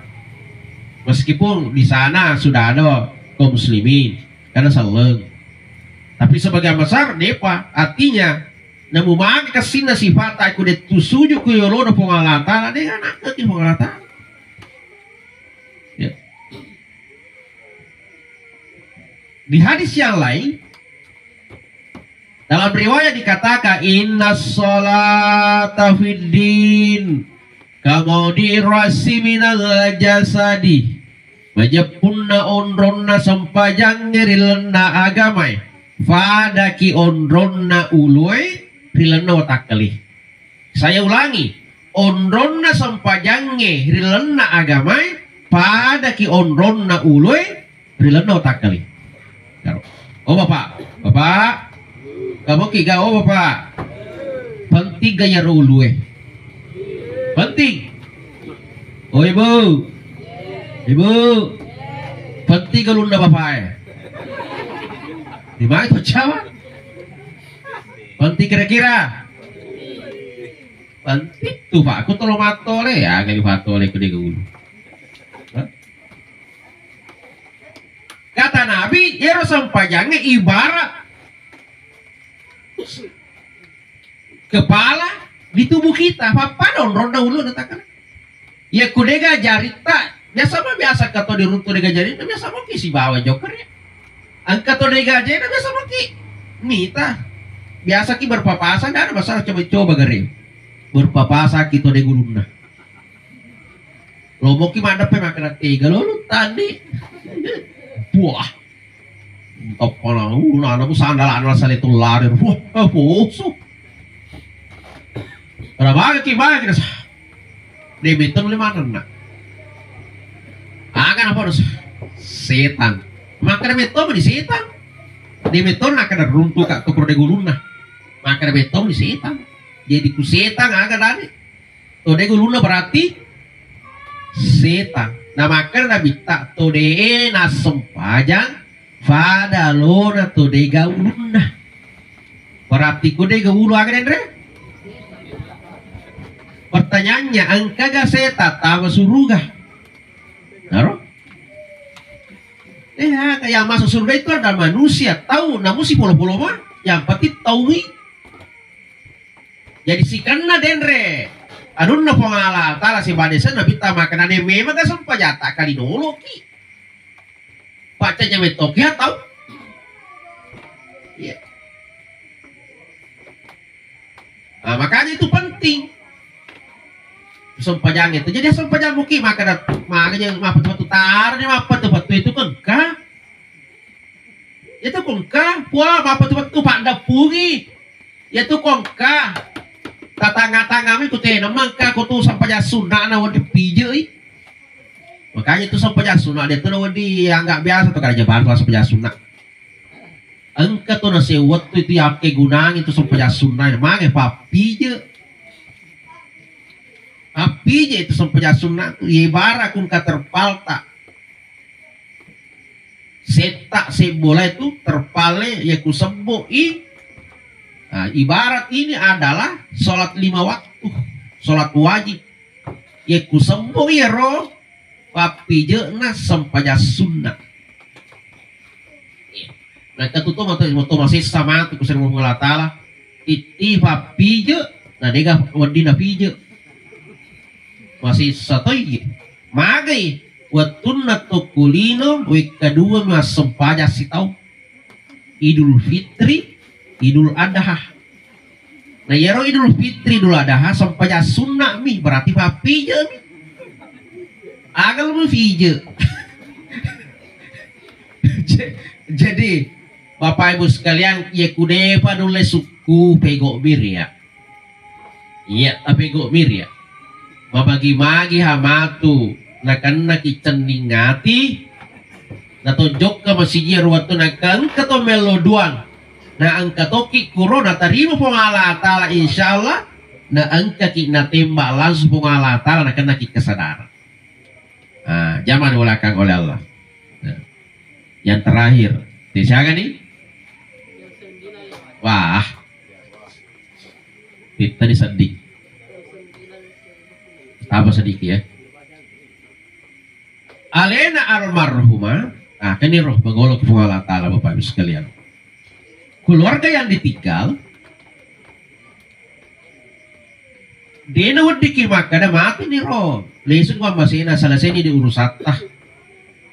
Meskipun di sana sudah ada kaum muslimin, karena selleng. Tapi sebagian besar de'pa. Artinya, namu magi kessinna sifat aku de' tu suju ku yolona Puang Allah Ta'ala, de' anak ke Puang Allah Ta'ala. Ya. Di hadis yang lain, Dalam riwayat dikatakan, "Inna salata fid din kamaudi rasi minal jasadi." Majeppunna onronna sempajangnge ri lenna agamae, fadaki onronna ulue ri lenna watakkalli. Saya ulangi, onronna sempajangnge ri lenna agamae, padaki onronna ulue ri lenna watakkalli. Karo. Oh, Bapak, Bapak, kamu kiga, oh, Bapak. Penting gaya ulue. Penting. Oh, Ibu. Ibu. Penting ulunna Bapak, eh. Di mana itu, Jawa? Penting kira-kira. Penting tuh, Pak. Aku tolong matole, ya, kayak matole ku de ulu. Hah? Kata Nabi, iyaro sempajangnge ibarat kepala di tubuh kita. Pappada onronna ulunna takkala. Iya ku dega jaritta, biasa ma biasa kato diruntu dega jari, biasa maki sibawa joker ya. Engka to dega jena biasa maki mita. Biasa ki berpapasan, ada masalah, coba-coba gare. Berpapasan ki to dega ulunna. Lomoki maddeppe makkeda tega lolo tadi. Buah. Toppana, uh, nana bu sandal anu sale tulare. Wah, eh, poso. Pada bagi ki, bagi ki, de metto le manenna. Aga napa harus setan. Makkeda metto di setan. De metto nakkeda runtu ka to dega ulunna. Makkeda metto di setan. Jadi ku setan aga dani. To dega ulunna berarti setan. Nah, makkeda Nabitta, to de nassempajang fada lona to dega ulunna. Berarti ko dega ulu aga denre? Pertanyaannya, engkaga setan tama suruga? Naro? Eh, aga yang masuk surga itu ada manusia, tau, namun si polo-polo mah, yang penting taui. Jadi sikenna denre anunna Puang Allah Taala sibade senna Nabitta makkeda, memang ga sempajatta kali noloki. Paccaja mettoki tau. Iya. Nah, makanya itu penting. Sempajang itu. Jadi sempajang muki makkeda, makanya mappettu-pettu, tarani mappettu-pettu itu kan. Itu ko engka, puang, mappettu-pettu paddeppungi. Iyatu ko engka tatanga-tangami ku tena mengka ko tu sempajang sunna'na wedding pijei. Makanya tu sempajang sunna' de tu na wedding anggap biasa tu, karaja baru sempajang sunna'. Engka tu nasewwa tu itu yakkegunangi tu sempajang sunna', mage pappije. Pappije itu sempajang sunna' tu, ibarat ku engka terpalta. Setta sebbola itu terpale ya ku sebbo i. Nah, ibarat ini adalah sholat lima waktu, sholat wajib. Ya ku sebbo iyaro pappije'na sempajang sunna'. Nah, katutu matu, matu masessa matu ku Puang Allah Taala. Titti pappije, na dega wedding napije. Masessa toiye. Magai wettunna tokko lino wekka dua massempajang sitaung. Idul Fitri, Idul Adha. Nah, iyaro Idul Fitri, Idul Adha sempajang sunna' mi, berarti pappije mi. Aga lu fije. Jadi, Bapak Ibu sekalian, ya kudepa nulle sukku pego bir ya. Iya, tapegommi ria. Mabagi-magi ha matu, nakennaki cenning ati, natojokka masijia ro wettu, naengka to mello duang, naengka tokki kuro natarima Puang Allah Taala, insyaallah naengkaki natembak langsung Puang Allah Taala, nakennaki kesadaran. Ah, jama di belakang oleh Allah. Nah, yang terakhir, disiaga nih? Wah, kita nih sedih. Tambah sedikit ya. Alena almarhumah, nah, kan ini roh, magolok Puang Allah Taala, Bapak Ibu sekalian. Keluarga yang ditinggal, dena weddikki makkeda mati ni ro, lesung pammasena, selesai ni di urusatta.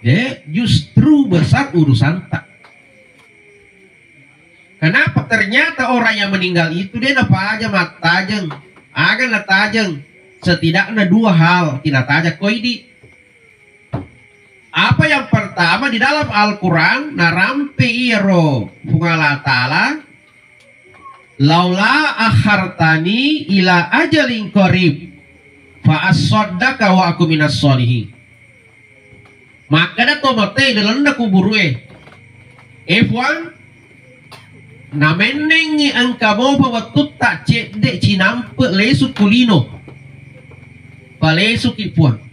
Eh, justru besar urusanta. Kenapa ternyata orang yang meninggal itu dia napaja mattajeng? Aga natajeng? Setidaknya dua hal tinatajeng ko idi. Apa yang pertama, di dalam Al-Quran narampe iyaro Puang Allah Ta'ala, "Laula akhartani ila ajalin qarib fa assaddaka wa aku minas sholihin." Makkeda to mate lalenna kuburue, "E Puang, namennengngi engka mopa wettutta cedde cinampe lesu kulino, palesuki Puang."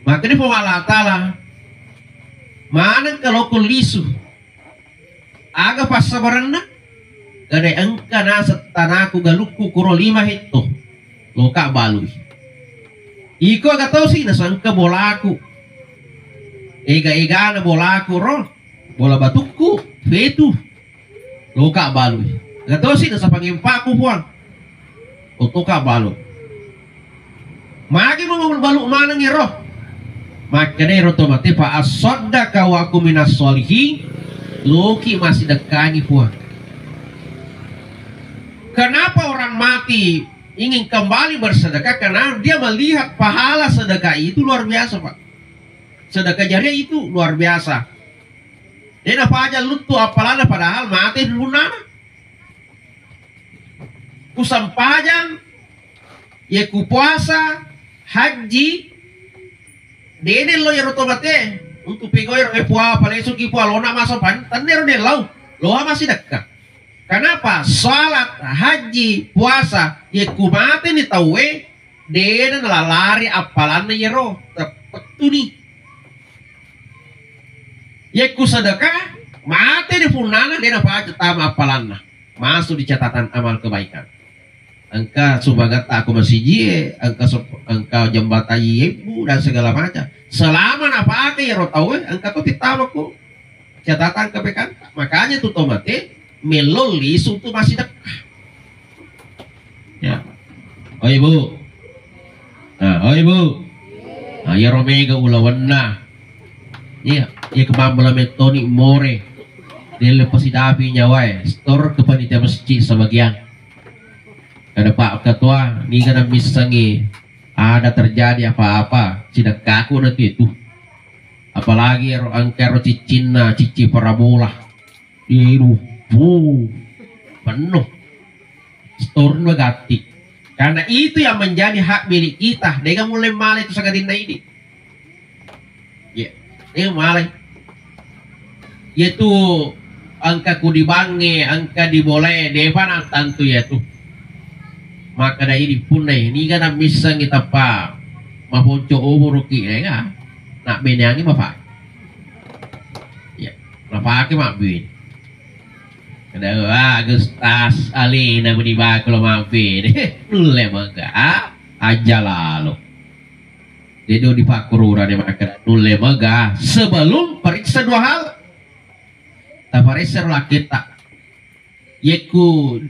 Makkeda Puang Allah Ta'ala, "Manengka lokko lisu." Aga passabarenna? Gare engka naseng tanaku galukku kuro lima hetto. Loka balui. Iko aga tosi nasengka bolaku. Ega-egana bolaku ro. Bola batukku, fetu. Loka balui. Aga tosi nasapang empaku Puang. Otoka balu. Magi mau balu maneng iro. Makkeda iro to mate, "Fa assaddaka wa aku minas sholihin." Loki massidekkangi Puang. Kenapa orang mati ingin kembali bersedekah? Karena dia melihat pahala sedekah itu luar biasa, Pak. Sedekah jariah itu luar biasa. Dena paja luttu appalanna padahal mate punnana. Ku sempajang, ye ku puasa, haji, dede lo yero to mate, untuk pegawai ro, eh, pua, palesuki pua, lona masa pan, tennero de lau, loha masih dekat. Kenapa? Salat, haji, puasa, ye ku mate ni tauwe, dede nalalari appalanna yero, tepettuni. Ye ku sedekah, mate ni punnana, dena paja tama appalanna. Masuk di catatan amal kebaikan. Engka sumbangatta ko masiji e, engka sop-, engka jembatan iye bu, dan segala macam. Selama napake iyaro tau e, engka to tittama ko catatan kebaikan. Makanya tu to mate mello lisu tu masih dekat. Ya. Oh ibu. Nah, oh ibu. Nah, iyaro mega ulawenna. Iya, iya kemambela metoni more. Delle pasidapi nyawae, stor ke panitia masjid sebagian. Kada Pak Ketua, niga na missengi ada terjadi apa-apa, sidekkaku na tu itu. Apalagi ero engka ero ciccinna, cicci parabola. Iru, wuh, penuh. Stor dua gatti. Karena itu yang menjadi hak milik kita. Dega mulai male itu sangadinna ini. Iya, eh, malai. Iyatu engka ku di bank e, engka di bola e, depa nattantu iyatu. Makkeda idi punnai, niga na missengi tappa maponco umuruki, eh, ga? Nabbeneangi mapake. Iya, mapake mabbene. Kada, wah, Agustus, alena meni bakulo mabbene. Nulle mega, aja lalo. Dedo dipakkururane makkeda nulle mega sebelum periksa dua hal. Taparessa ro lakketta. Yekku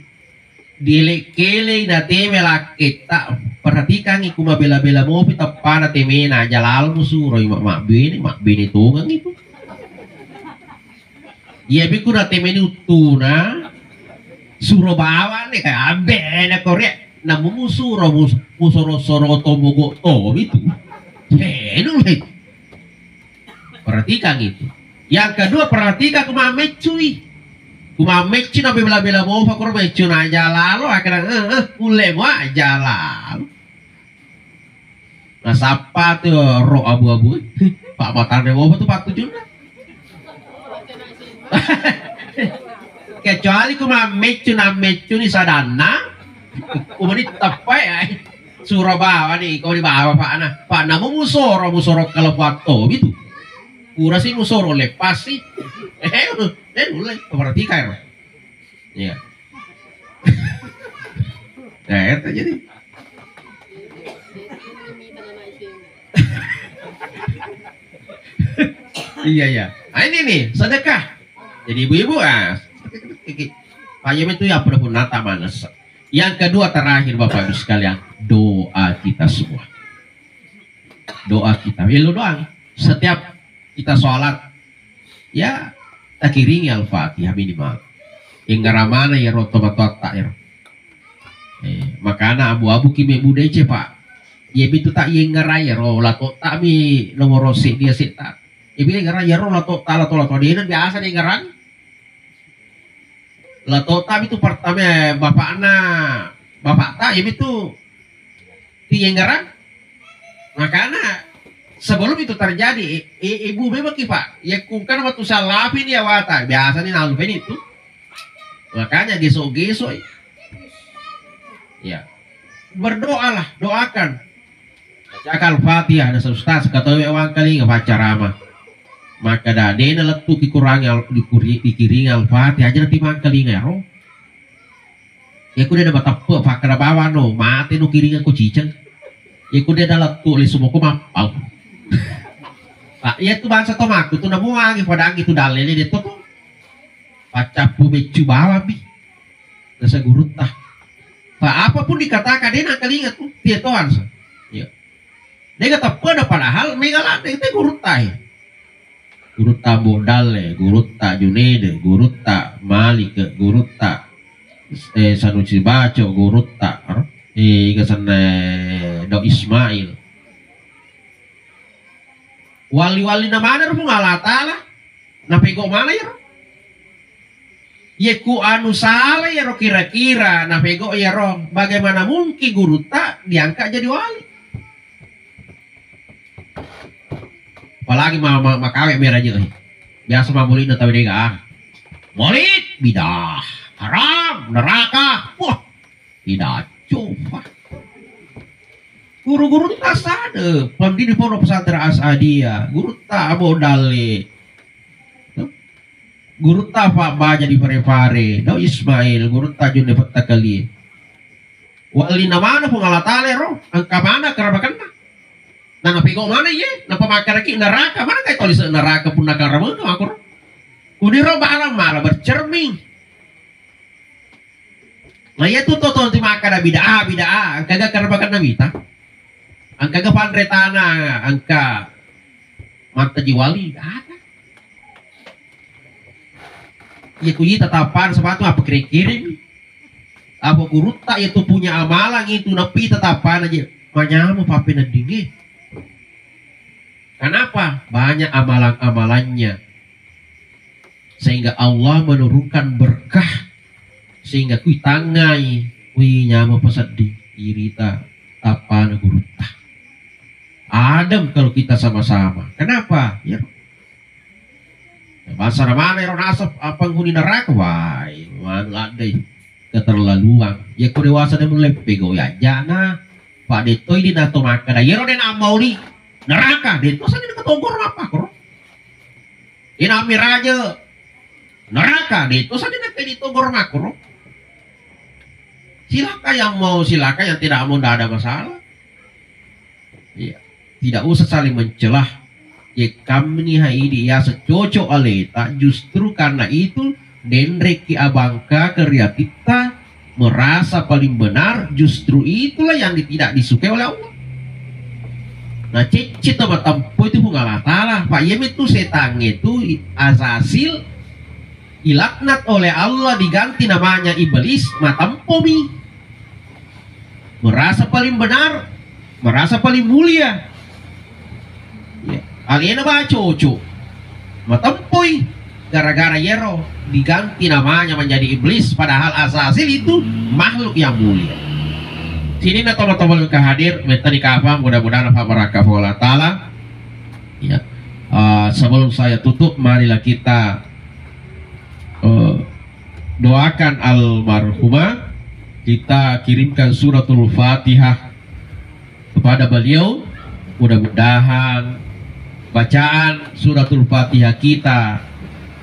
dielek-kelei nateme lakketta, perhatikangi ku mabela-bela mopi teppana temena, aja lalo musuroi ma-, mabbene, mabbene tongeng itu. Iya bikku natemeni uttuna, suro bawanni, kayak abe, na korea, namu musuro, mus-, musoro-soro to mogok to itu. He, nulle. Perhatikan itu. Yang kedua, perhatikan ku mammeccui. Ku mammeccu na bela-bela mopa kuro meccu na aja lalo, akhirnya, eh, eh, ulle mo aja lalo. Nasappa tu ro abu-abu, Pak Batang Dewa tu patujunna. Kecuali ku mammeccu, nammeccu ni sadanna, umani teppa ya, suro bawa ni, kau di bawa Pak na, Pak namu musoro, musoro kalau kuat to, gitu. Pura si musoro lepas si, eh, eh, mulai, perhatikan ya. Iya. Nah, itu jadi. Iya, iya. Ah, ini nih, sedekah. Jadi ibu-ibu, ah, payah itu ya, pada pun nata manas. Yang kedua terakhir, Bapak Ibu sekalian, doa kita semua. Doa kita, ya, lu doang. Setiap kita sholat, ya, takiringi Al-Fatihah minimal. Engngerang maneng iyaro tomatoatta ero. Eh, makana abu-abu ki mebbu deceng, Pak. Iye mitu ta iyengngerang iyaro, latotta mi nomoro seddi asetta. Iye mi engngerang iyaro latotta, lato-lato dena biasa nengngerang. Latotta mitu pertama bapakna, bapakta, iye mitu tiyengngerang. Makana sebelum itu terjadi, i-, i-, ibu memang ki, Pak, yakungkana waktu salapi ni awata, biasa ni nalupeni itu. Makanya gesok-gesok. Ya. Berdoalah, doakan. Bacakan Al-Fatihah, ada ustaz, katawe wangkalinga paccarama. Maka da, dena lettu kikurangi al-, dikuri-, dikiringi Al-Fatihah, aja nanti mangkalinga ro. Iya ku de' na mateppe' pakkeda bawang no, mate no kiringeng ko ciceng. Iya ku de' na lettu lesu moko mappau. Ah, iya tu bangsa to makku tu namuangi padangi tu dalle de' to ko. Paccappu beccu bawang mi. Nasa gurutta. Fa apapun dikatakan de' na kalinga tu, tietoan sa. Iya. Dega teppena padahal mega ladde te gurutta e. Gurutta Ambo Dalle, gurutta Junede, gurutta Malik, gurutta, eh, Sanusi Baco, gurutta, eh, iga senna, eh, Daud Ismail. Wali-wali na mana ro Puang Allah Taala. Napego mana iyaro? Iye ku anu sala iyaro kira-kira napego iyaro, bagaimana mungkin gurutta diangkat jadi wali? Apalagi ma-, ma-, makawe meraja, eh. Biasa mamulinna tau dega, ah. Maulid, bidah, haram, neraka. Wah, tidak coba. Guru-gurutta sada, pendiri Pondok Pesantren As'adiyah, gurutta Ambo Dalle. Gurutta Pak Baja di Pare-Pare, Daud Ismail, gurutta Junde Pettakali. Wallina mana Puang Allah Taala ro, engka mana karabakanna. Nah, napego mana iye, napamakaraki neraka, mana kai tolise neraka punna karabang aku ro. Uniro bala mala bercermin. Nah, iya tu to, to, ti makkada bid'ah, bid'ah, engkaga karabakanna wita. Engkaga panretana, engka mantaji wali, ada. Iya ku ita tappan sepatu apa kering-kering. Apa gurutta iya tu punya amalan itu nepi ita tappana je. Manyameng pappeneddingnge. Kenapa? Banyak amalan-amalannya. Sehingga Allah menurunkan berkah. Sehingga kui tangngai, kui nyameng pasedding irita tappana gurutta. Adem kalau kita sama-sama. Kenapa? Ya. Bangsa na mana ero nasab, ah, penghuni neraka, wai, manu laddai keterlaluan. Ya ko dewasa de mulle pegau ya jana. Pak detoi di nato makkada, yero de na mauli neraka, deto saja de ketogor apa koro. Ina miraja neraka, deto saja de ketogor makro. Silakan yang mau, silakan, yang tidak mau, tidak ada masalah. Iya. Tidak usah saling mencela. Ye, kami ni haidi yaseng cocok aleta, justru karena itu denreki abangka keriatitta merasa paling benar, justru itulah yang di-, tidak disukai oleh Allah. Nah, cecce to matempo itu Puang Allah Taala. Pak, iya mitu setangnge tu i-, Azasil ilaknat oleh Allah, diganti namanya Iblis, matempomi. Merasa paling benar, merasa paling mulia. Ya, alena ba cocok. Matempoi gara-gara yero diganti namanya menjadi iblis, padahal Azasil itu makhluk yang mulia. Sini na teman-teman ke hadir, minta dikapa, mudah-mudahan apa berkah Allah Taala. Ya. Ah, sebelum saya tutup, marilah kita, eh, doakan almarhumah, kita kirimkan suratul Fatihah kepada beliau. Mudah-mudahan bacaan suratul Fatihah kita,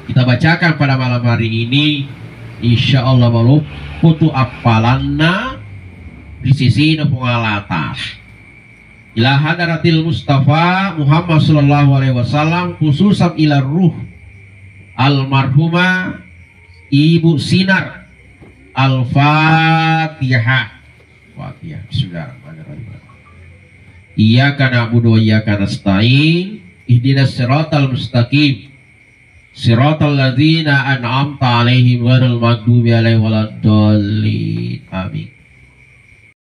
kita bacakan pada malam hari ini, insya Allah maloppo tu appalanna ri sesena Puang Allah Taala. Ila hadratil Mustafa Muhammad sallallahu alaihi wasallam, khususan ila ruh almarhumah Ibu Sinar. Al-Fatihah. Fatihah. Bismillahirrahmanirrahim. Iyyaka na'budu wa iyyaka nasta'in. Ihdinas siratal mustaqim. Siratal ladzina an'amta 'alaihim ghairil maghdubi 'alaihim waladdallin. Amin.